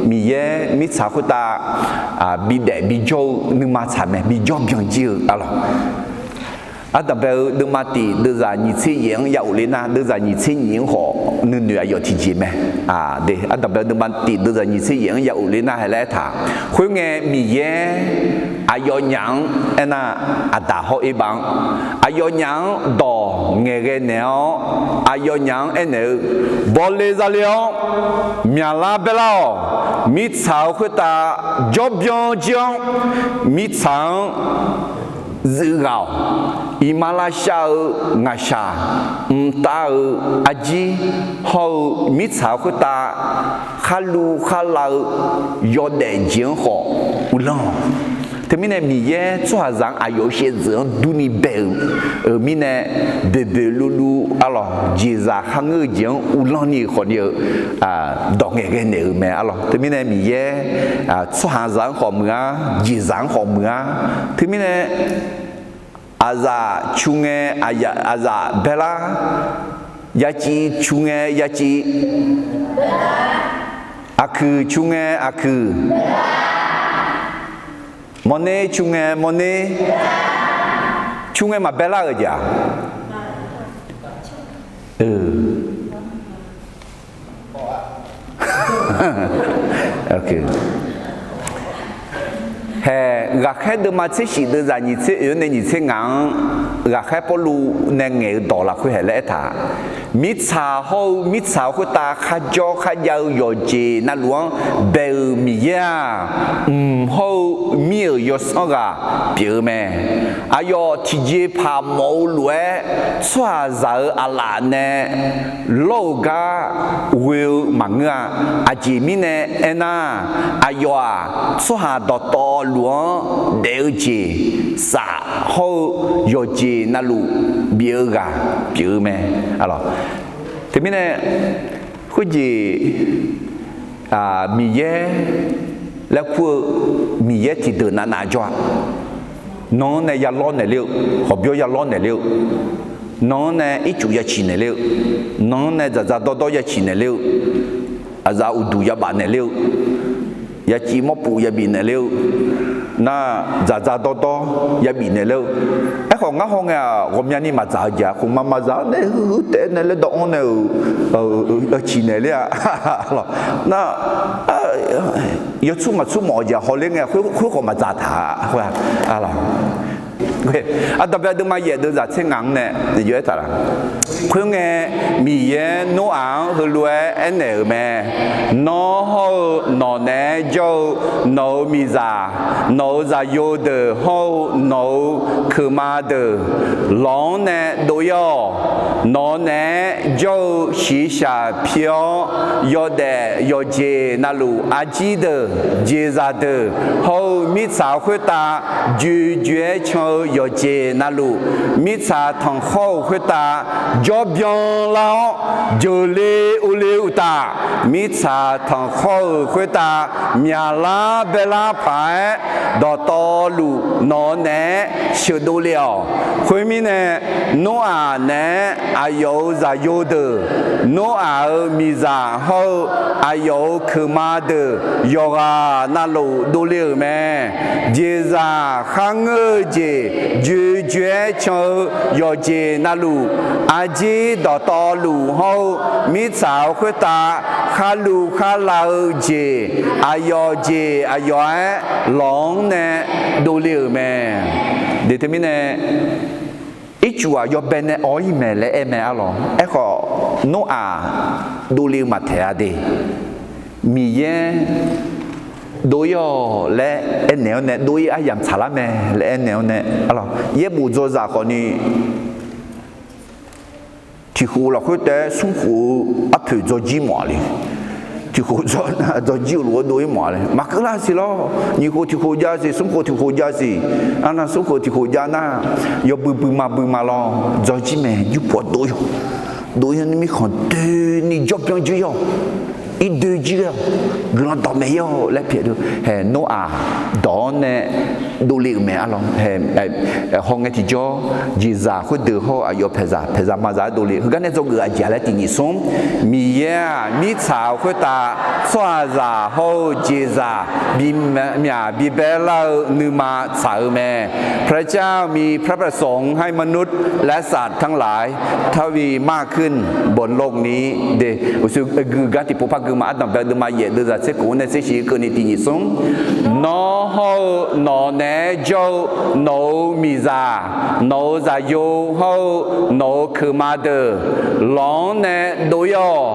Miqyaer mirtsaq khoertav bidaef bijawr-eu nuima tsaq mae, bijawr byan jir-eu, arlawq. Ardanqbae-eu deuvma tiq deuvzaq nyiq tser yaef-anr ya of ler nar, deuvzaq nyiq tser nyiq-anr khawf nuinoeq aqyawf tiqjeq mae. De, ardanqbae-eu deuvma tiq deuvzaq nyiq tser yaef-anr ya of ler nar hae laer aertaq. Khoerngae Miqyaer aqyawfnyaf-anr aernar, Aqdaq hawr Erbav-anr aqyawfnyaf-anr dawq ngaeqghae naeq-awr, aqyawfnyaf-anr aernaeq-eu, bawle zale-awr myaqlar baelar-awq. Mirtsaq-eu khoertav jawrbyan jir-anr, mirtsaq-anr zuif ghaq-awq. Iqmalavshav-eu ngaqshaq, mqtav-eu arjir hawr-eu mirtsaq-eu khoertav kharluv kharlav-eu yawdaef jeq-anr khawf uvlanr-awq. Teumirnae Miqyaer tsawrhaqzaq-anr aqyawf shaevdzeuf-anr durni bae-euq mirnae, boeqboeq luvluv arlawq, jeqzaq kharngeur-eu jeq-anr uvlanr ni-euq khawfni-eu dawq ngaeqghae naeq-euq mae arlawq. Teumirnae Miqyaer tsawrhaqzaq-anr khawf muiq-ar, jeqzaq-anr khawf muiq-ar. Teumirnae aqzaf cu ngae aqzaf baelar, yaciv cu ngae yaciv, aqkuiq cu ngae aqkuiq, mawrner cu ngae mawrner, cu ngae maqbaelar-euq jeq-aq, e, Hae, Ghaqkhaer deuvma tser shif deuvzaq nyiq tser oeq-anr nae nyiq tser ngaq-anr, Ghaqkhaer Pawrluv nae ngaeq-eu dawq lafkhoer hae laer aertaq, mirtsaq hawr-eu mirtsaq khoertav kharjawr kharjav-eu yawqjeq navluf-anr bae-euq Miqyaer-aq, mq hawr-eu mir-euq yawsanr ghaq pyeuf-eu mae. Aqyawf tiqjeqpaq mawf-eu lof-aer tsawrhaqzaq-euq aqlaf nae lawr-eu gar ghoe-eu maqngeur-a. Aqjeq mirnae aernar, aqyawf-aq, tsawrhaq dawqtawvluf-anr daef-eu jeq saf hawr-eu yawqjeq navluf bif-eu ghaq pyeuf-eu mae. Teumirnae, khoerjeq Miqyaer laer kur-eu Miqyaer tiqdeuq navnav jawr-a. Nan-anr nae ya lawr naeqler-eu, hawqbyawr ya lawr naeqler-eu, nan-anr nae ircuf ya ciq naeqler-eu, nan-anr nae dzaqdzaq dawrdawr ya ciq naeqler-eu, aqzaf uqduq ya baf naeqler-eu, ya civ mawrpuf ya bif naeqler-eu, nar dzaqdzaq dawrdawr ya bif naeqler-eu. Aerkhawf, ngar hawngae-aq, ghawqmyani maqdzaq-eu jeq-aq, khmqmaq maqdzaq-awr nae huiq huiq taef nae laer dawv-anr nae-euq ciq naeqler-a. Nar yawtsur maqtsur mawf-eu jeq hawler ngae, khoerkhawf maqdzaq taq-a. Ardanqbae deuvma yaef deuvzaq tser ngaq-anr nae, khoerngae, Miqyaer Noraq-anr heulof-aer aernaeq-euq mae. Nawr hawr-eu nawq naeq-aer jawr-eu nawq-euq miqzaq, nawq-euq zaqyo deuq hawr-eu nawq-euq keuqma deuq lawq-anr nae dov-ir-awq. Nawq naeq-aer jawr-eu shiqshaq pi-awr, yawdaef yawqjeq navluf arjir deuq, jeqzaq deuq hawr-eu mirtsaq khoertav joejoe-aer can-eu yawqjeq navluf, mirtsaq tanqkhawr-euq khoertav jawrbyan lar-awr, jeuqle urle uqtaf, mirtsaq tanqkhawr-euq khoertav myaqlar baelar paq-aer, dawqtawvluf nawq-eu naeq-aer sheuqdov le-awq. Khoermirnae, Noraq naeq-aer aqyawf-euq zaqyo deuq, Noraq-euq miqzaq hawr-eu aqyawf-euq keuqma deuq yawqghaq navluf dovle-euq mae. Jeqzaq kharngeur-eu jeq joejoe-aer can-eu yawqjeq navluf, arjir dawqtawvluf hawr-eu mirtsaq-euq khoertav kharluv kharlav-eu jeq aqyawf jeq aqyawf-aer lawq-anr nae dovle-euq mae. Deq teumirnae, ircuf-aq yawbae nae awr-ir mae laer aer mae arlawq. Aerkhawf, Noraq dovle-eu maqtaeq-a de. Miqyaer dov-ir-awq laer aernaeq-awr nae dov-ir aryamq tsaqlar mae laer aernaeq-awr nae arlawq. Yaerbof dzawzaq khawfni tiqkhof lafkhoer taef-aer smrkhof-eu arpoeq dzawjir mawf-a le. Tiqkhof dzawjir-eu lof-aer dov-ir mawf-a le. Maqkeuv lar siq lawr. Nyiq khof tiqkhof jav siq, smrkhof tiqkhof jav siq. Arnav smrkhof tiqkhof jav nar, yawbui buima buima lawr dzawjir mae. Yurpov dov-ir-awq. Dov-ir-awr nae mirkhanq doeni jawrbyan jir-awq. Irdoe jir-awq. Guiqlanq dawqmaeq-ir-awq laer pyaeq dov. Hae, Noraq dawq-anr nae dovle-euq mae arlawq. Hae, hawngae tiqjawr jeqzaq khoerdeuq hawr-eu aqyawf paeqzaq paeqzaq mazaq-aer dovle. Heugar nae dzawgeuf aqjeq-a laer tiq nyiq smr, Miqyaer-aq mirtsaq-euq khoertav tsawrhaqzaq hawr-eu jeqzaq bimyaq bibae lar-eu nuima tsaq-eu mae. พระเจ้ามีพระประสงค์ให้มนุษย์และสัตว์ทั้งหลายทวีมากขึ้นบนโลกนี้ Uqshoe guiqgar tiqpov par gui ma. Ardanqbae deuvma yaef deuvzaq tser khof-anr nae tser shif keuvni tiq nyiq smr, Nawr hawr-eu nawq naeq-aer jawr-eu nawq-euq miqzaq, nawq-euq zaqyo hawr-eu nawq-euq keuqma deuq lawq-anr nae dov-ir-awq.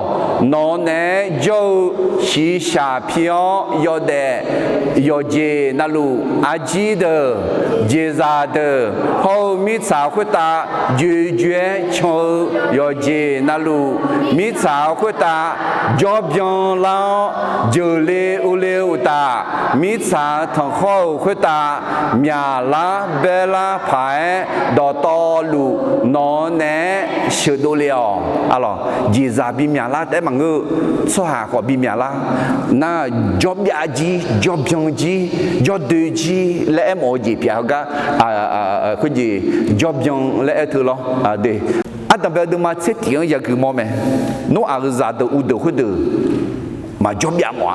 Nawq naeq-aer jawr-eu shiqshaq pi-awr yawdaef yawqjeq navluf arjir deuq, jeqzaq deuq hawr-eu mirtsaq khoertav joejoe-aer can-eu yawqjeq navluf, mirtsaq khoertav jawrbyan lar-awr jeuqle urle-eu uqtaf, mirtsaq tanqkhawr-euq khoertav myaqlar baelar paq-aer dawqtawvluf nawq-eu naeq-aer sheuqdov le-awq. Arlawq, jeqzaq bimyaqlar taef-aer maqngeur-eu, tsawrhaq khawf bimyaqlar. Nar jawrbyav jir, jawrbyan jir, jawrdoe jir laer aermawf-eu jeq pyeuf-a. Heugar khoerjeq jawrbyan laer aer teu lawr. Ardanqbae deuvma tser tif-anr yagui mawr mae. Noraq-euq zaqdeuq uvdeuq khoerdeuq maqjawr byav mawf-a,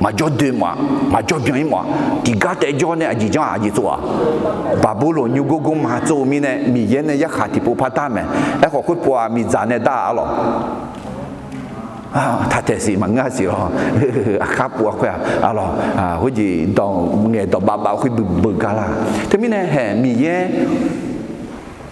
maqjawr doe mawf-a, maqjawr byan-ir mawf-a. Tiqgar taef jawr nae aqjeq janr-aq aqjeq tsov-aq, Baqburloq nymrgor gor ma tsov-eu mirnae Miqyaer nae yarkhaq tiqpov par dar mae. Aerkhawf khoerpov-aq miqdzaq nae dar-aq arlawq. Taqtaeq siq maqngeur-a siq lawr. Aqkar pov-a khoer-aq, arlawq, khoerjeq dawq ngaeq dawq bavbav khoer beugar lar. Teumirnae haeq Miqyaer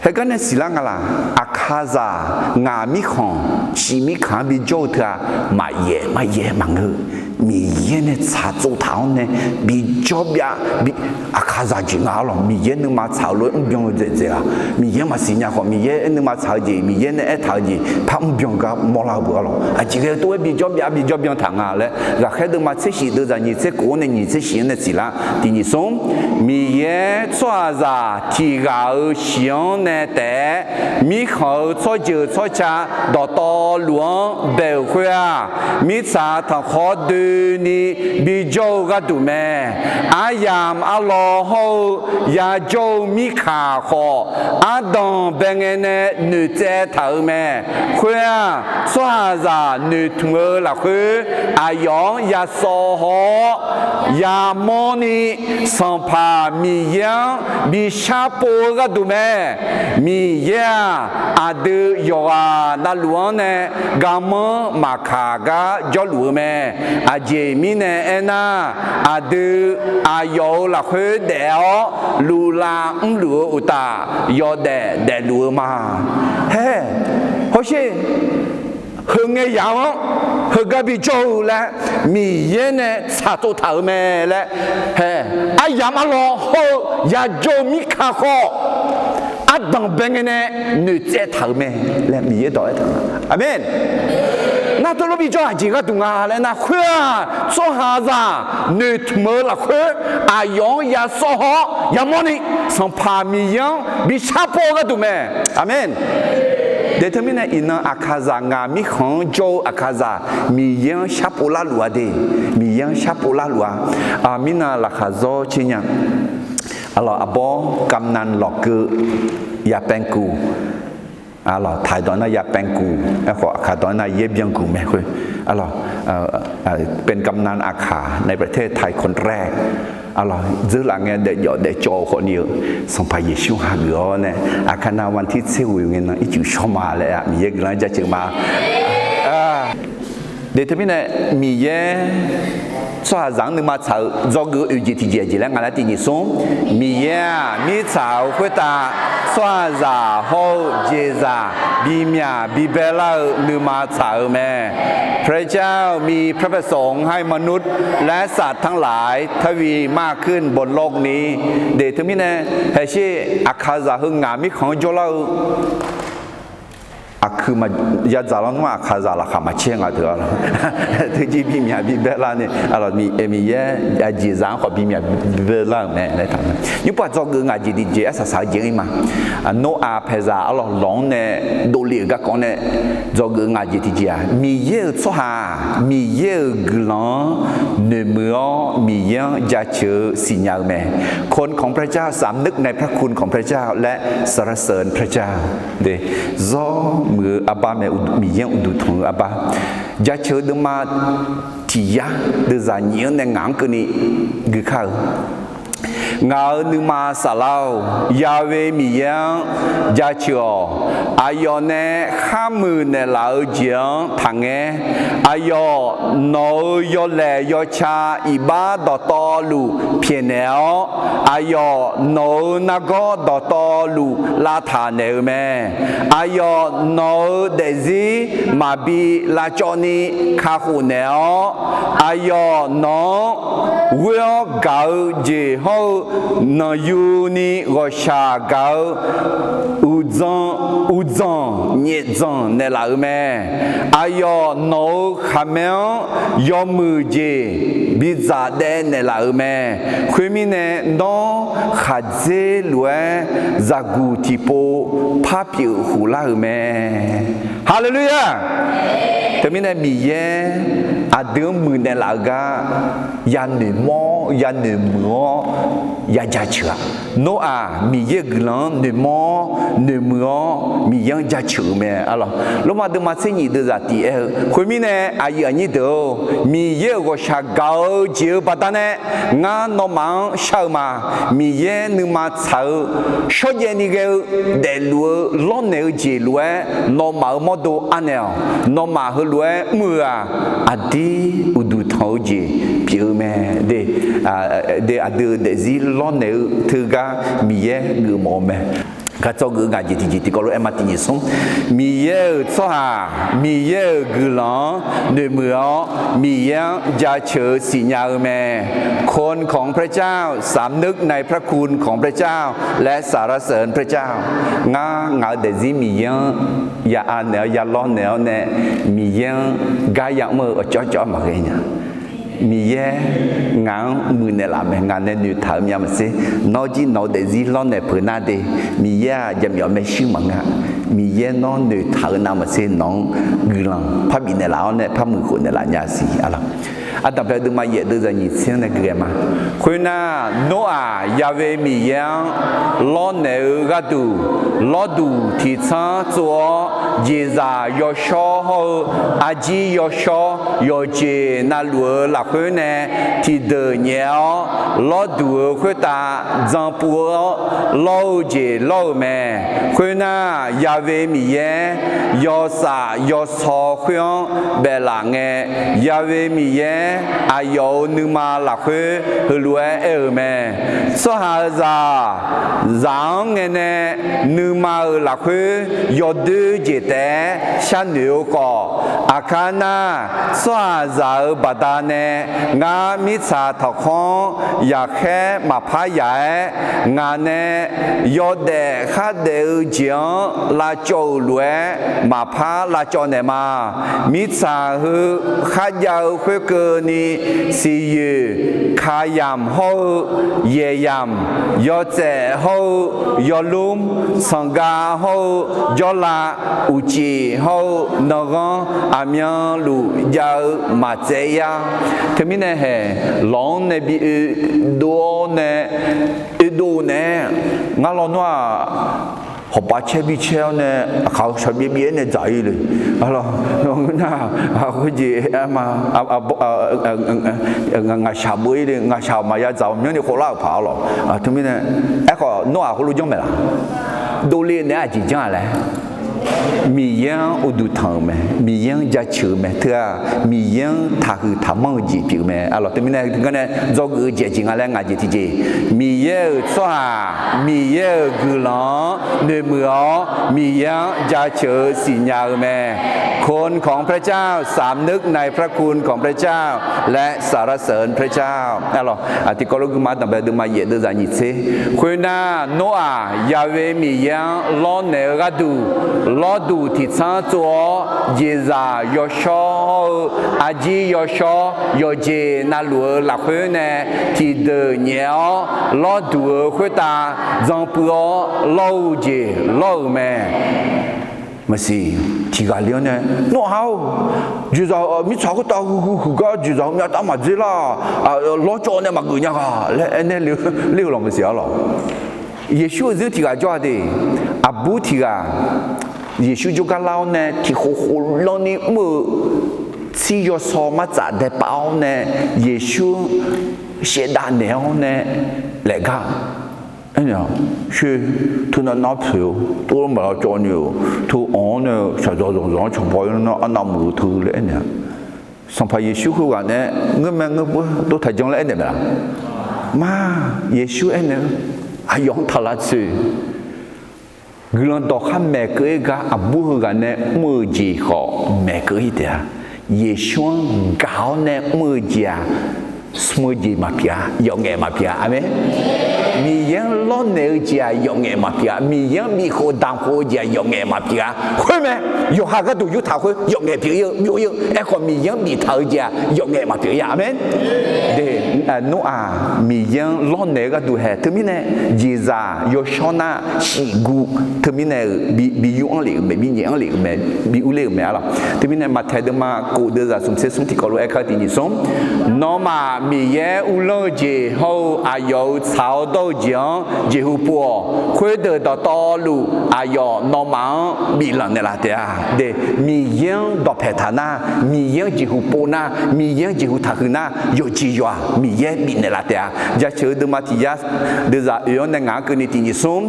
haegar nae siqlar nga laq? Aqkaqzaq ngaq mirkhanq ciq mirkhanq-anr bijawr-eu teu-aq, maqyaef maqyaef maqngeur. Miqyaer nae tsaqtsov taq-awr nae bijawr byav, aqkaqzaq jeq nga arlawq. Miqyaer nuima tsaq-eu lof-aer mrbyan-eu dzaeqdzaeq-aq, Miqyaer maqsiq nya khawf, Miqyaer nuima tsaq-eu jeq, Miqyaer nae aertaq-eu jeq par mrbyan gar mawrlar-eu beu arlawq. Aqjeq ghae tov-aer bijawr byav bijawr byan taq nga laer, ghaqkhaer deuvma tser shif deuv zaq nyiq tser kof-anr nae nyiq tser shif-anr nae siqlar. Tiq nyiq smr, Miqyaer tsawrhaqzaq tiq ghaq-euq shiq-anr nae taef-aer, mirkhanq-euq tsawrjeuq tsawrca dawqtawvluf-anr bae-euq khoer-aq, mirtsaq tanqkhawr doeni bijawr-eu gharduq mae. Aryamq arlawr hawr-eu yajawr-eu mirkaq khawf, ardanq bae ngae nae noeqtsaev taq-euq mae. Khoer-aq, tsawrhaqzaq noeqtmq-eu lafkhoer, aqyawf-anr yasawv haw-awr yamawrni, Sanqpaq Miqyaer-anr bi sharpov-eu gharduq mae. Miqyaer-aq, aqdui yawqghaq navluf-anr nae garmanr maqkaq gar jawrluf-eu mae. Aqjeq mirnae aernar, aqdui aqyawf-euq lafkhoer daef-awr luflav mrluf-eu uqtaf, yawdaef daefluf-eu ma. Hae, hawsher, heungae yamq-anr heugar bijawr-eu laer, Miqyaer nae tsaqtsov taq-euq mae laer, hae, aryamq arlawr hawr-eu yajawr-eu mirkaq khawf, ardanq bae ngae nae noeqtsaev taq-euq mae laer Miqyaer dawq aertaq-eu. Aqmeq. Nar teulof bijawr aqjeq gharduq nga laer nar, khoer-aq, tsawrhaqzaq noeqtmq-eu lafkhoer, aqyawf-anr yasawv haw-awr yamawrni, Sanqpaq Miqyaer-anr bi sharpov-eu gharduq mae. Aqmeq. Daeq teumirnae iqnan aqkaqzaq ngaq mirkhanq-anr jawr-eu aqkaqzaq Miqyaer-anr sharpov larluf-a de. Miqyaer-anr sharpov larluf-a. Aqmirnan laqkhaq zawr caer nya. Arlawq, arbawr กำนัน lawqkeuv yapaen guq. Arlawq, taiq dawq nar yapaen guq, aerkhawf aqkaq dawq nar yaerbyan guq mae khoer. Arlawq, เป็นกำนัน อาข่า ในประเทศไทยคนแรก. Arlawq, dzeurlaf ngae daefjawf daefcawv-eu khawfni-eu Sanqpaq Yeqsur hageuf-awr nae, aqkaq nav วันที่ tser ghoe ngae nan ircuf shawr ma laer-a, Miqyaer guiqlanq jaceuq ma. Daeq teumirnae, Miqyaer tsawrhaqzaq-anr nuima tsaq-eu dzawgeuf-eu oeq jeq tiqjeq aqjeq laer nga laer tiq nyiq smr. Miqyaer-aq, mirtsaq-euq khoertav tsawrhaqzaq hawr-eu jeqzaq bimyaq bibae lar-eu nuima tsaq-eu mae. พระเจ้ามีพระประสงค์ให้มนุษย์และสัตว์ทั้งหลายทวีมากขึ้นบนโลกนี้. Daeq teumirnae, haeqsher, aqkaqzaq heu ngaq mirkhanq-anr jawrlar-eu aqkuiq ma, yadzaq lanr nmr aqkaqzaq laqkhaq maqcaer nga teu-a. Teujir bimyaq bibae larni, Miqyaer jeqzaq-anr khawf bimyaq bibae lar-euq mae laer taq-eu. Nymrpov dzawgeuf ngaq jeq tiqjeq arsaq saq-eu jeq-ir ma. Noraq paeqzaq arlawq lawq-anr nae dovle-euq garkawv nae dzawgeuf ngaq jeq tiqjeq-aq, Miqyaer-euq tsawrhaq-aq, Miqyaer-euq guiqlanq-anr noeqmuiq-awr Miqyaer-anr jaceuq-eu siqnya-eu mae. คนของพระเจ้า สำนึกในพระคุณของพระเจ้า และสรรเสริญพระเจ้า. Zawr muiq-eu arbar mae, Miqyaer-anr uqduq tanq-eu arbar. Jaceuq-eu deuvma tiq yar deuvzaq nyiq-anr nae ngaq-anr keuvni guikar-eu. Ngaq-euq nuima saflar-awq, Yahweh Miqyaer-anr jaceuq-awq. Aqyawf nae kharmuiq naeqlaf-eu jeq-anr taqngaer. Aqyawf nawq-euq yawlaeq yawca iqbax dawqtawvluf pyaeqnaeq-awr, aqyawf nawq-euq nargawr dawqtawvluf lavtaq naeq-eu mae. Aqyawf nawq-euq daefzir maqbi lavcawv ni kakhof naeq-awr, aqyawf nawq-anr ghoer-awr gaq-eu jeq hawr-eu nanqyuni ghawqshaq gaq-eu uqdzan, uqdzanq nyaefdzanq naeqlaf-eu mae. Aqyawf nawq-euq khaqmae-anr yawmuiq jeq bidzaq daev naeqlaf-euq mae. Khoermirnae, nawr khaqdzer lof-aer zaqguq tiqpov par pyeuf khoflar-euq mae. Haleluya! Teumirnae Miqyaer aqdui-anr muiqnaeq laf-eu gar yanoeq mawr ya noeqmuiq-awr ya jaceuq-a. Noraq Miqyaer-euq guiqlanq-anr noeqmawr-awr noeqmuiq-awr Miqyaer-anr jaceuq-euq mae. Lormav deuvma tser nyif deuvzaq tiq aer-eu, khoermirnae aqyuif aqnyir deuq-or, Miqyaer-euq ghawqshaq gaq-eu jeq-euq baqdanae ngar nawmaf-anr shar-eu ma. Miqyaer nuima tsaq-eu shawrjaev ni ghae-eu daefluf-eu lawrnaeq-eu jeq lof-aer nawmaf-euq mawrdo anaeq-awq. Nawmaf heulof-aer mr-eu-aq, aqdir uqduq tanq-eu jeq pyeuf-eu mae. De, aqdui-euq daefzir lawrnaeq-eu teugar Miqyaer geufmawf-eu mae. Gaqtsawv geuf-eu ngaq jeq tiqjeq tiqkawv lof-aer ma tiqjeq smr. Miqyaer-euq tsawrhaq, Miqyaer-euq guiqlanq-anr noeqmuiq-awr, Miqyaer-anr jaceuq-eu siqnya-eu mae. คนของพระเจ้า สำนึกในพระคุณของพระเจ้า และสรรเสริญพระเจ้า. Ngar ngaq-euq daefzir Miqyaer-anr ya anaeq-awr ya lawrnaeq-awr nae, Miqyaer-anr gar ya mr-eu awqcawv cawv maqghae nya. Miqyaer ngaq-anr muiqnaeq laf mae. Ngaq nae noeqtaq-euq myav maqtser, nawr jir nawq-eu daefzir lawrnaeq peuq nar de, Miqyaer-aq jaqmyawf maershuir maqngeur-a. Miqyaer nawr noeqtaq-eu navmaqtser nawq-anr guiqlanq parbif naeqlaf-awr nae par muiqkhof naeqlaf nya siq. Ardanqbae deuvma yaef deuvzaq nyiq tser-anr nae gui-aer ma. Khoernar, Noraq Yahweh Miqyaer-anr lawrnaeq-eu gharduq, lawrduq tiqtsanr tsov-awr, jeqzaq yawshawr hawr-eu arjir yawshawr yawqjeq navluf-eu lafkhoer nae tiqdeuq nyaef-awr, lawrduq-euq khoertav dzan puv-awr lawr-eu jeq lawr-euq mae. Khoernar, Yahweh Miqyaer yawtsaf yawsaw khoer-anr baeflaf ngae, Yahweh Miqyaer aqyawf-euq nuima lafkhoer heulof-aer aer-euq mae. Tsawrhaqzaq zaq-anr ngae nae nuima-euq lafkhoer yawdoer jeq taef-aer sharnoeq-eu khawf, aqkar nar, tsawrhaqzaq-euq baqdanae ngar mirtsaq tanqkhawr-anr yaqkhaer maqpar yaq-aer, ngaq nae yawdaef khardaef-eu jeq-anr lavcawv-euq lof-aer maqpar lavcawv naeqma. Mirtsaq heu kharjav-eu khoerkeuvni, siqyoeq kaqyamq hawr-eu yaeqyamq, yawtsaef hawr-eu yawlmr, sanqgav hawr-eu jawrlav, uqcif hawr-eu nanghanr, aqmyanluf jav-eu maqtsaev-ir-a. Teumirnae haeq lawq-anr nae bi oedov-awr nae, oedov naeq-aer, ngar lawnmr-aq, hawqpav caer bi caer-awr nae, aqkaq shawq byaev byaev-aer nae dzaq-ir le. Arlawq, ngeur nar, khoerjeq aer ma, ngaqshaq bov-ir le, ngaqshaq maqya dzaq-awq myanrni khovlar-euq paq arlawq. Teumirnae, aerkhawf Noraq heulof janr maeq laq? Dovle naeq-aer aqjeq janr-a laer, Miqyaer-anr uqduq tanq-euq mae, Miqyaer-anr jaceuq-eu mae, teu-aq Miqyaer-anr taqhuiq taqmanr-eu jeq pyeuf-eu mae. Arlawq, teumirnae heugar nae dzawgeuf-eu jeq aqjeq nga laer ngaq jeq tiqjeq, Miqyaer-euq tsawrhaq, Miqyaer-euq guiqlanq-anr noeqmuiq-awr, Miqyaer-anr jaceuq-eu siqnya-eu mae. คนของพระเจ้า สำนึกในพระคุณของพระเจ้า และสรรเสริญพระเจ้า. Arlawq, tiqkawv lof gui ma, Ardanqbae deuvma yaef deuvzaq nyiq tser. Khoernar, Noraq Yahweh Miqyaer-anr lawrnaeq-eu gharduq, lawrduq tiqtsanr tsov-awr, jeqzaq yawshawr hawr-eu arjir yawshawr yawqjeq navluf-eu lafkhoer nae tiqdeuq nyaef-awr, lawrduq-euq khoertav dzan puiv-awr lawr-eu jeq lawr-euq mae. Maqsiq, tiqghaq le-anr nae, Nawr-aq, jeqzaq mirtsaq khoertav huiq huiq gar jeqzaq-eu myavtav maqdzer lar, lawrcawv nae maqgeuf nya ghaq laer aernaeq ler-eu lawq maqsiq arlawq. Yeqsur-euq zir tiqghaq jawr-a de, aqbur tiqghaq Yeqsur jawrgar lar-awr nae tiqkhof khof lanni mr-eu tsir yawsaw martsaf dae pav-awr nae Yeqsur shaevdav naeq-awr nae laef gar-eu. Aernaeq-a, shoer, teunav nav poeq-eu, tov maqlav cawv ni-euq, teu anq-anr nae shaqzanq zanqzanq-anr cawba-ir nar arnav muiq-eu teu laer aernaeq-a. Sanqpaq Yeqsur khoerghaq nae ngeur mae ngeur bur dov taq janr laer aernaeq mae laq? Mar, Yeqsur aernaeq-eu, aqyawf-anr taq lavtsoeq. Guiqlanq dawqkhar maeqkeuv-ir gar aqbur heughaq nae mr-eu jeq khawf maeqkeuv-ir taef-a. Yeqsur-anr gaq-awr nae mr-eu jeq-aq, smr-eu jeq maqpyeuf-a, yawf ngaef maqpyeuf-a. Aqmeq. Miqyaer-anr lawrnaeq-eu jeq-aq yawf ngaef maqpyeuf-a. Miqyaer-anr bifkhof damq khof-eu jeq-aq yawf ngaef maqpyeuf-a. Khoermae, yawqha gharduq yurtaq khoer yawf ngaef pyeuf-ir-eu byov-ir-eu. Aerkhawf, Miqyaer-anr biftaq-eu jeq-aq yawf ngaef maqpyeuf-ir-a. Aqmeq. De, Noraq Miqyaer-anr lawrnaeq-eu gharduq hae. Teumirnae jeqzaq yawshawr nar, shif guv, teumirnae-euq bi yur-anr lef-euq mae, bi nyaef-anr lef-euq mae, bi urler-euq mae arlawq. Teumirnae Maqtaeq deuvma kof deuvzaq smq tser smr tiqkawv lof-aer kar tiq nyiq smr. Nawmaf Miqyaer uvlanr-eu jeq hawr-eu aqyawf-euq tsaq-awr dawr-eu jeq-anr jeqhu pov-awq. Khoerdeuq dawqtawvluf aqyawf nawmaf-anr biflanq naeqlaf taef-a. De, Miqyaer-anr dawqpae taq nar, Miqyaer-anr jeqhu pov nar, Miqyaer-anr jeqhu taqhuiq nar, yawqjeq yawq-aq Miqyaer bifnaeq laf taef-a. Jaceuq-eu deuvma tiq yar deuvzaq oeq-anr nae ngaq-anr keuvni tiq nyiq smr.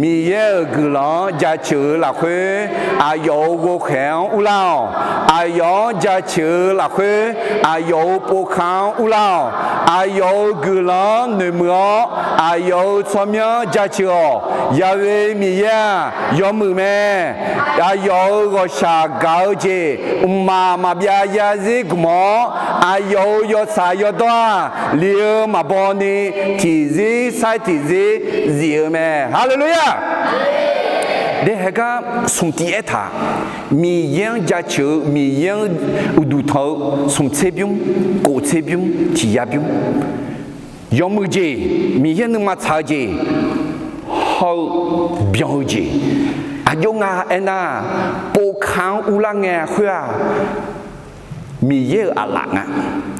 Miqyaer-euq guiqlanq-anr jaceuq-eu lafkhoer, aqyawf-euq ghovkhaeq-anr urlar-awq. Aqyawf-anr jaceuq-eu lafkhoer, aqyawf-euq povka-anr urlar-awq. Aqyawf-euq guiqlanq-anr noeqmuiq-awr, aqyawf-euq tsawrmyanr jaceuq-awq. Yaqve Miqyaer-aq, yawmuiq mae. Aqyawf-euq ghawqshaq gaq-eu jeq, mqmaq maqbyav yarzir gmq-awr, aqyawf-euq yawtsaq yawdawr-aq, li-eu maqbaw ni tiqzir sair tiqzir zif-eu mae. Haleluya! De, haegar smq tiq aertaq, Miqyaer-anr jaceuq-eu, Miqyaer-anr uqduq tanq-eu, smq tser bymr, kof tser bymr, tiq yar bymr. Yawmuiq jeq, Miqyaer nuima tsaq-eu jeq, hawr-eu byan-eu jeq. Aqjox nga aernar, povka-anr urlar ngae khoer-aq, Miqyaer-euq aqlaf nga,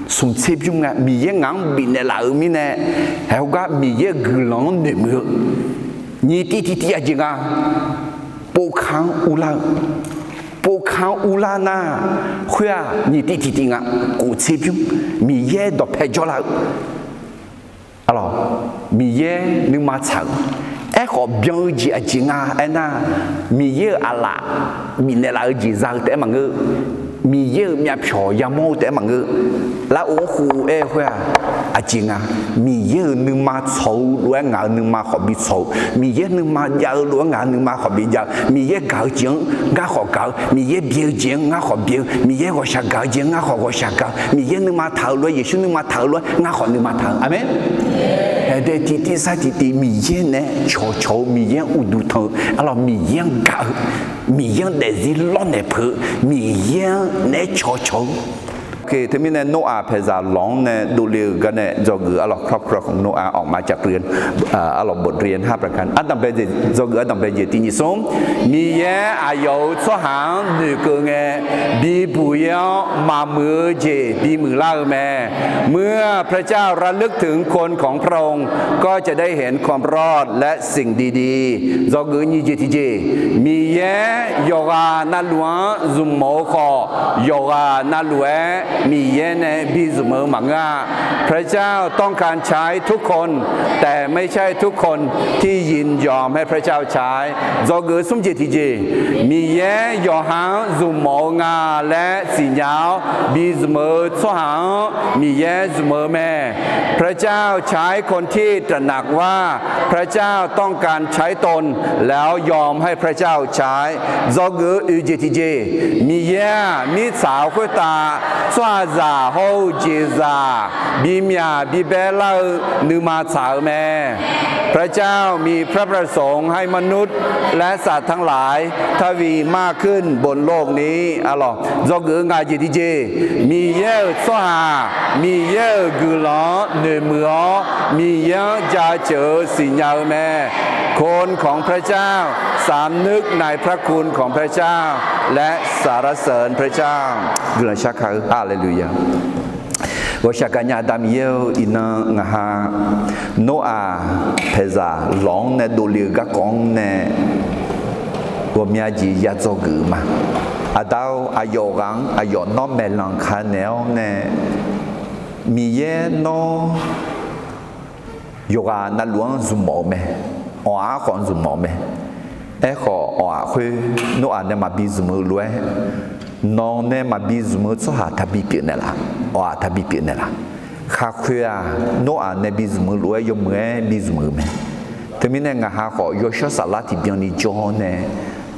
smq tser bymr nga, Miqyaer ngaq-anr bifnaeq laf-euq mirnae, haegar Miqyaer-euq guiqlanq-anr noeqmuiq-eu, nyiq tiv tiqtiv aqjeq nga, povka-anr urlar-eu, povka-anr urlar nar, khoer-aq nyiq tiv tiqtiv nga, kof tser bymr, Miqyaer dawqpae jawrlar-eu, arlawq, Miqyaer nuima tsaq-euq. Aerkhawf byan-eu jeq aqjeq nga aernar, Miqyaer-euq aqlaf bifnaeq laf-eu jeq za-eu taef-aer maqngeur. Miqyaer-euq myavpyawq yamawr-eu taef-aer maqngeur. Lar-or, khof-aer khoer-aq, aqjeq nga. Miqyaer-euq nuima tsawq-eu lof-aer ngaq-euq nuima khawf bi tsawq-eu, Miqyaer nuima jav-eu lof-aer ngaq-euq nuima khawf bi jav-eu, Miqyaer gaq-eu jeq-anr ngar khawf gaq-eu, Miqyaer byae-eu jeq-anr ngar khawf byae-eu, Miqyaer ghawqshaq gaq-eu jeq-anr ngar khawf ghawqshaq gaq-eu, Miqyaer nuima taq-euq lof-aer, Yeqsur nuima taq-euq lof-aer ngar khawf nuima taq-eu. Aqmeq. Haedae tiv tiv sair tiv tiv Miqyaer naeq-aer cawqcawq-eu, Miqyaer-anr uqduq tanq-eu, arlawq, Miqyaer-anr gaq-eu, Miqyaer-anr daefzir lawrnaeq peuq-eu, Miqyaer-anr naeq-aer cawqcawq-eu. Teumirnae Noraq paeqzaq lawq-anr nae dovle-euq garnae dzawgeuf arlawq, ครอบครัวของโนอาห์ออกมาจากเรือน arlawq บทเรียนห้าประการ ardanqbae jeq, dzawgeuf ardanqbae jeq tiq nyiq smr. Miqyaer aqyawf-euq tsawrhaq-anr noeqkeuv ngae, bibuq-ir-awr maqmuiq-eu jeq bimuiq lar-eu mae. เมื่อพระเจ้าระลึกถึงคนของพระองค์ ก็จะได้เห็นความรอดและสิ่งดีๆ Dzawgeuf nyiq jeq tiqjeq. Miqyaer yawqghaq navluf-anr zmqmawf-eu khawf, yawqghaq navluf-aer Miqyaer nae bizmq-eu maqngeur-a. พระเจ้าต้องการใช้ทุกคน แต่ไม่ใช่ทุกคนที่ยินยอมให้พระเจ้าใช้ Dzawgeuf smr jeq tiqjeq. Miqyaer yawqha-anr zmqmawf-eu nga laer siqnya-awr bizmq-eu tsawrhaq-anr Miqyaer zmq-eu mae. พระเจ้าใช้คนที่ตระหนักว่าพระเจ้าต้องการใช้ตน แล้วยอมให้พระเจ้าใช้ Dzawgeuf oeq jeq tiqjeq. Miqyaer-aq mirtsaq-euq khoertav tsawrhaqzaq hawr-eu jeqzaq bimyaq bibaer lar-eu nuima tsaq-eu mae. พระเจ้ามีพระประสงค์ให้มนุษย์และสัตว์ทั้งหลายทวีมากขึ้นบนโลกนี้ Arlawq, dzawgeuf-eu ngaq jeq tiqjeq. Miqyaer-euq tsawrhaq Miqyaer-euq guiqlanq-anr noeqmuiq-awr Miqyaer-anr jaceuq-eu siqnya-eu mae. คนของพระเจ้าสำนึกในพระคุณของพระเจ้า และสรรเสริญพระเจ้า Guiqlanq shar kar-eu. Haleluya. Ghawqshaq gaqnya Aqda Miqyaer-eu, iqnan ngaq ha Noraq paeqzaq lawq-anr nae dovle-eu garkawv-anr nae ghawqmya jeq ya dzawgeuf-eu ma. Aqda-or, aqyawf ghaq-anr aqyawf nawr maeqlanq ka naeq-awr nae, Miqyaer nawr yawqghaq navluf-anr zmqmawf-eu mae. Awq-af khawf zmqmawf-eu mae. Aerkhawf, awq-af khoer Noraq nae maqbi zmq-eu lof-aer, nawq nae maqbi zmq-eu tsawrhaq taqbi pyeuf naeqlaf. Awq-af taqbi pyeuf naeqlaf. Khaqkhoe-aq, Noraq nae bi zmq-eu lof-aer yawmuiq-aer bi zmq-eu mae. Teumirnae ngaq ha khawf yawshawr saflar tiqbyan ni jawr-awr nae,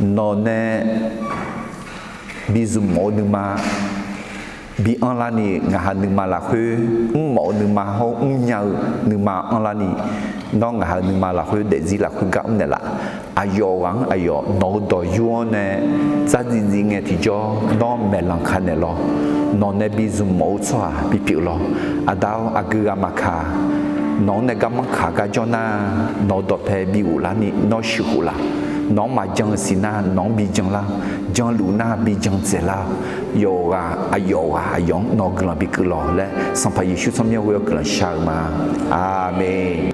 nawq nae bi zmqmawf-eu nuima bi anrlar ni, ngaq ha nuima lafkhoer mrmawf-eu nuima hawr mrnya-eu nuima anrlar ni, Nawr ngaq-euq nuima lafkhoer daefzir lafkhoer gar mrnaeq laf. Aqyawf ghaq-anr aqyawf nawq-eu dawq yur-awr nae dzardziv dziv ngae tiqjawr nawr maeqlanq ka naeq lawr. Nawq nae bi zmq mawf-eu tsawrhaq bipyeuf lawr. Aqda-or, aqgeu ghaq maqkaq, nawq-anr nae garmanr kaq gar jawr nar, nawq-eu dawqpae bi ghoflarni nawr sheuqkhof laf. Nawq-anr maqjan-eu siq nar, nawq-anr bi jan lar. Janluf nar, bi jan dzaeqlar-awq. Yawqghaq aqyawf ghaq aqyawf-anr nawq-eu guiqlanq bikeuv lawq laer, Sanqpaq Yeqsur tsawrmyanr ghoe-awr guiqlanq shar-eu ma. Aqmeq.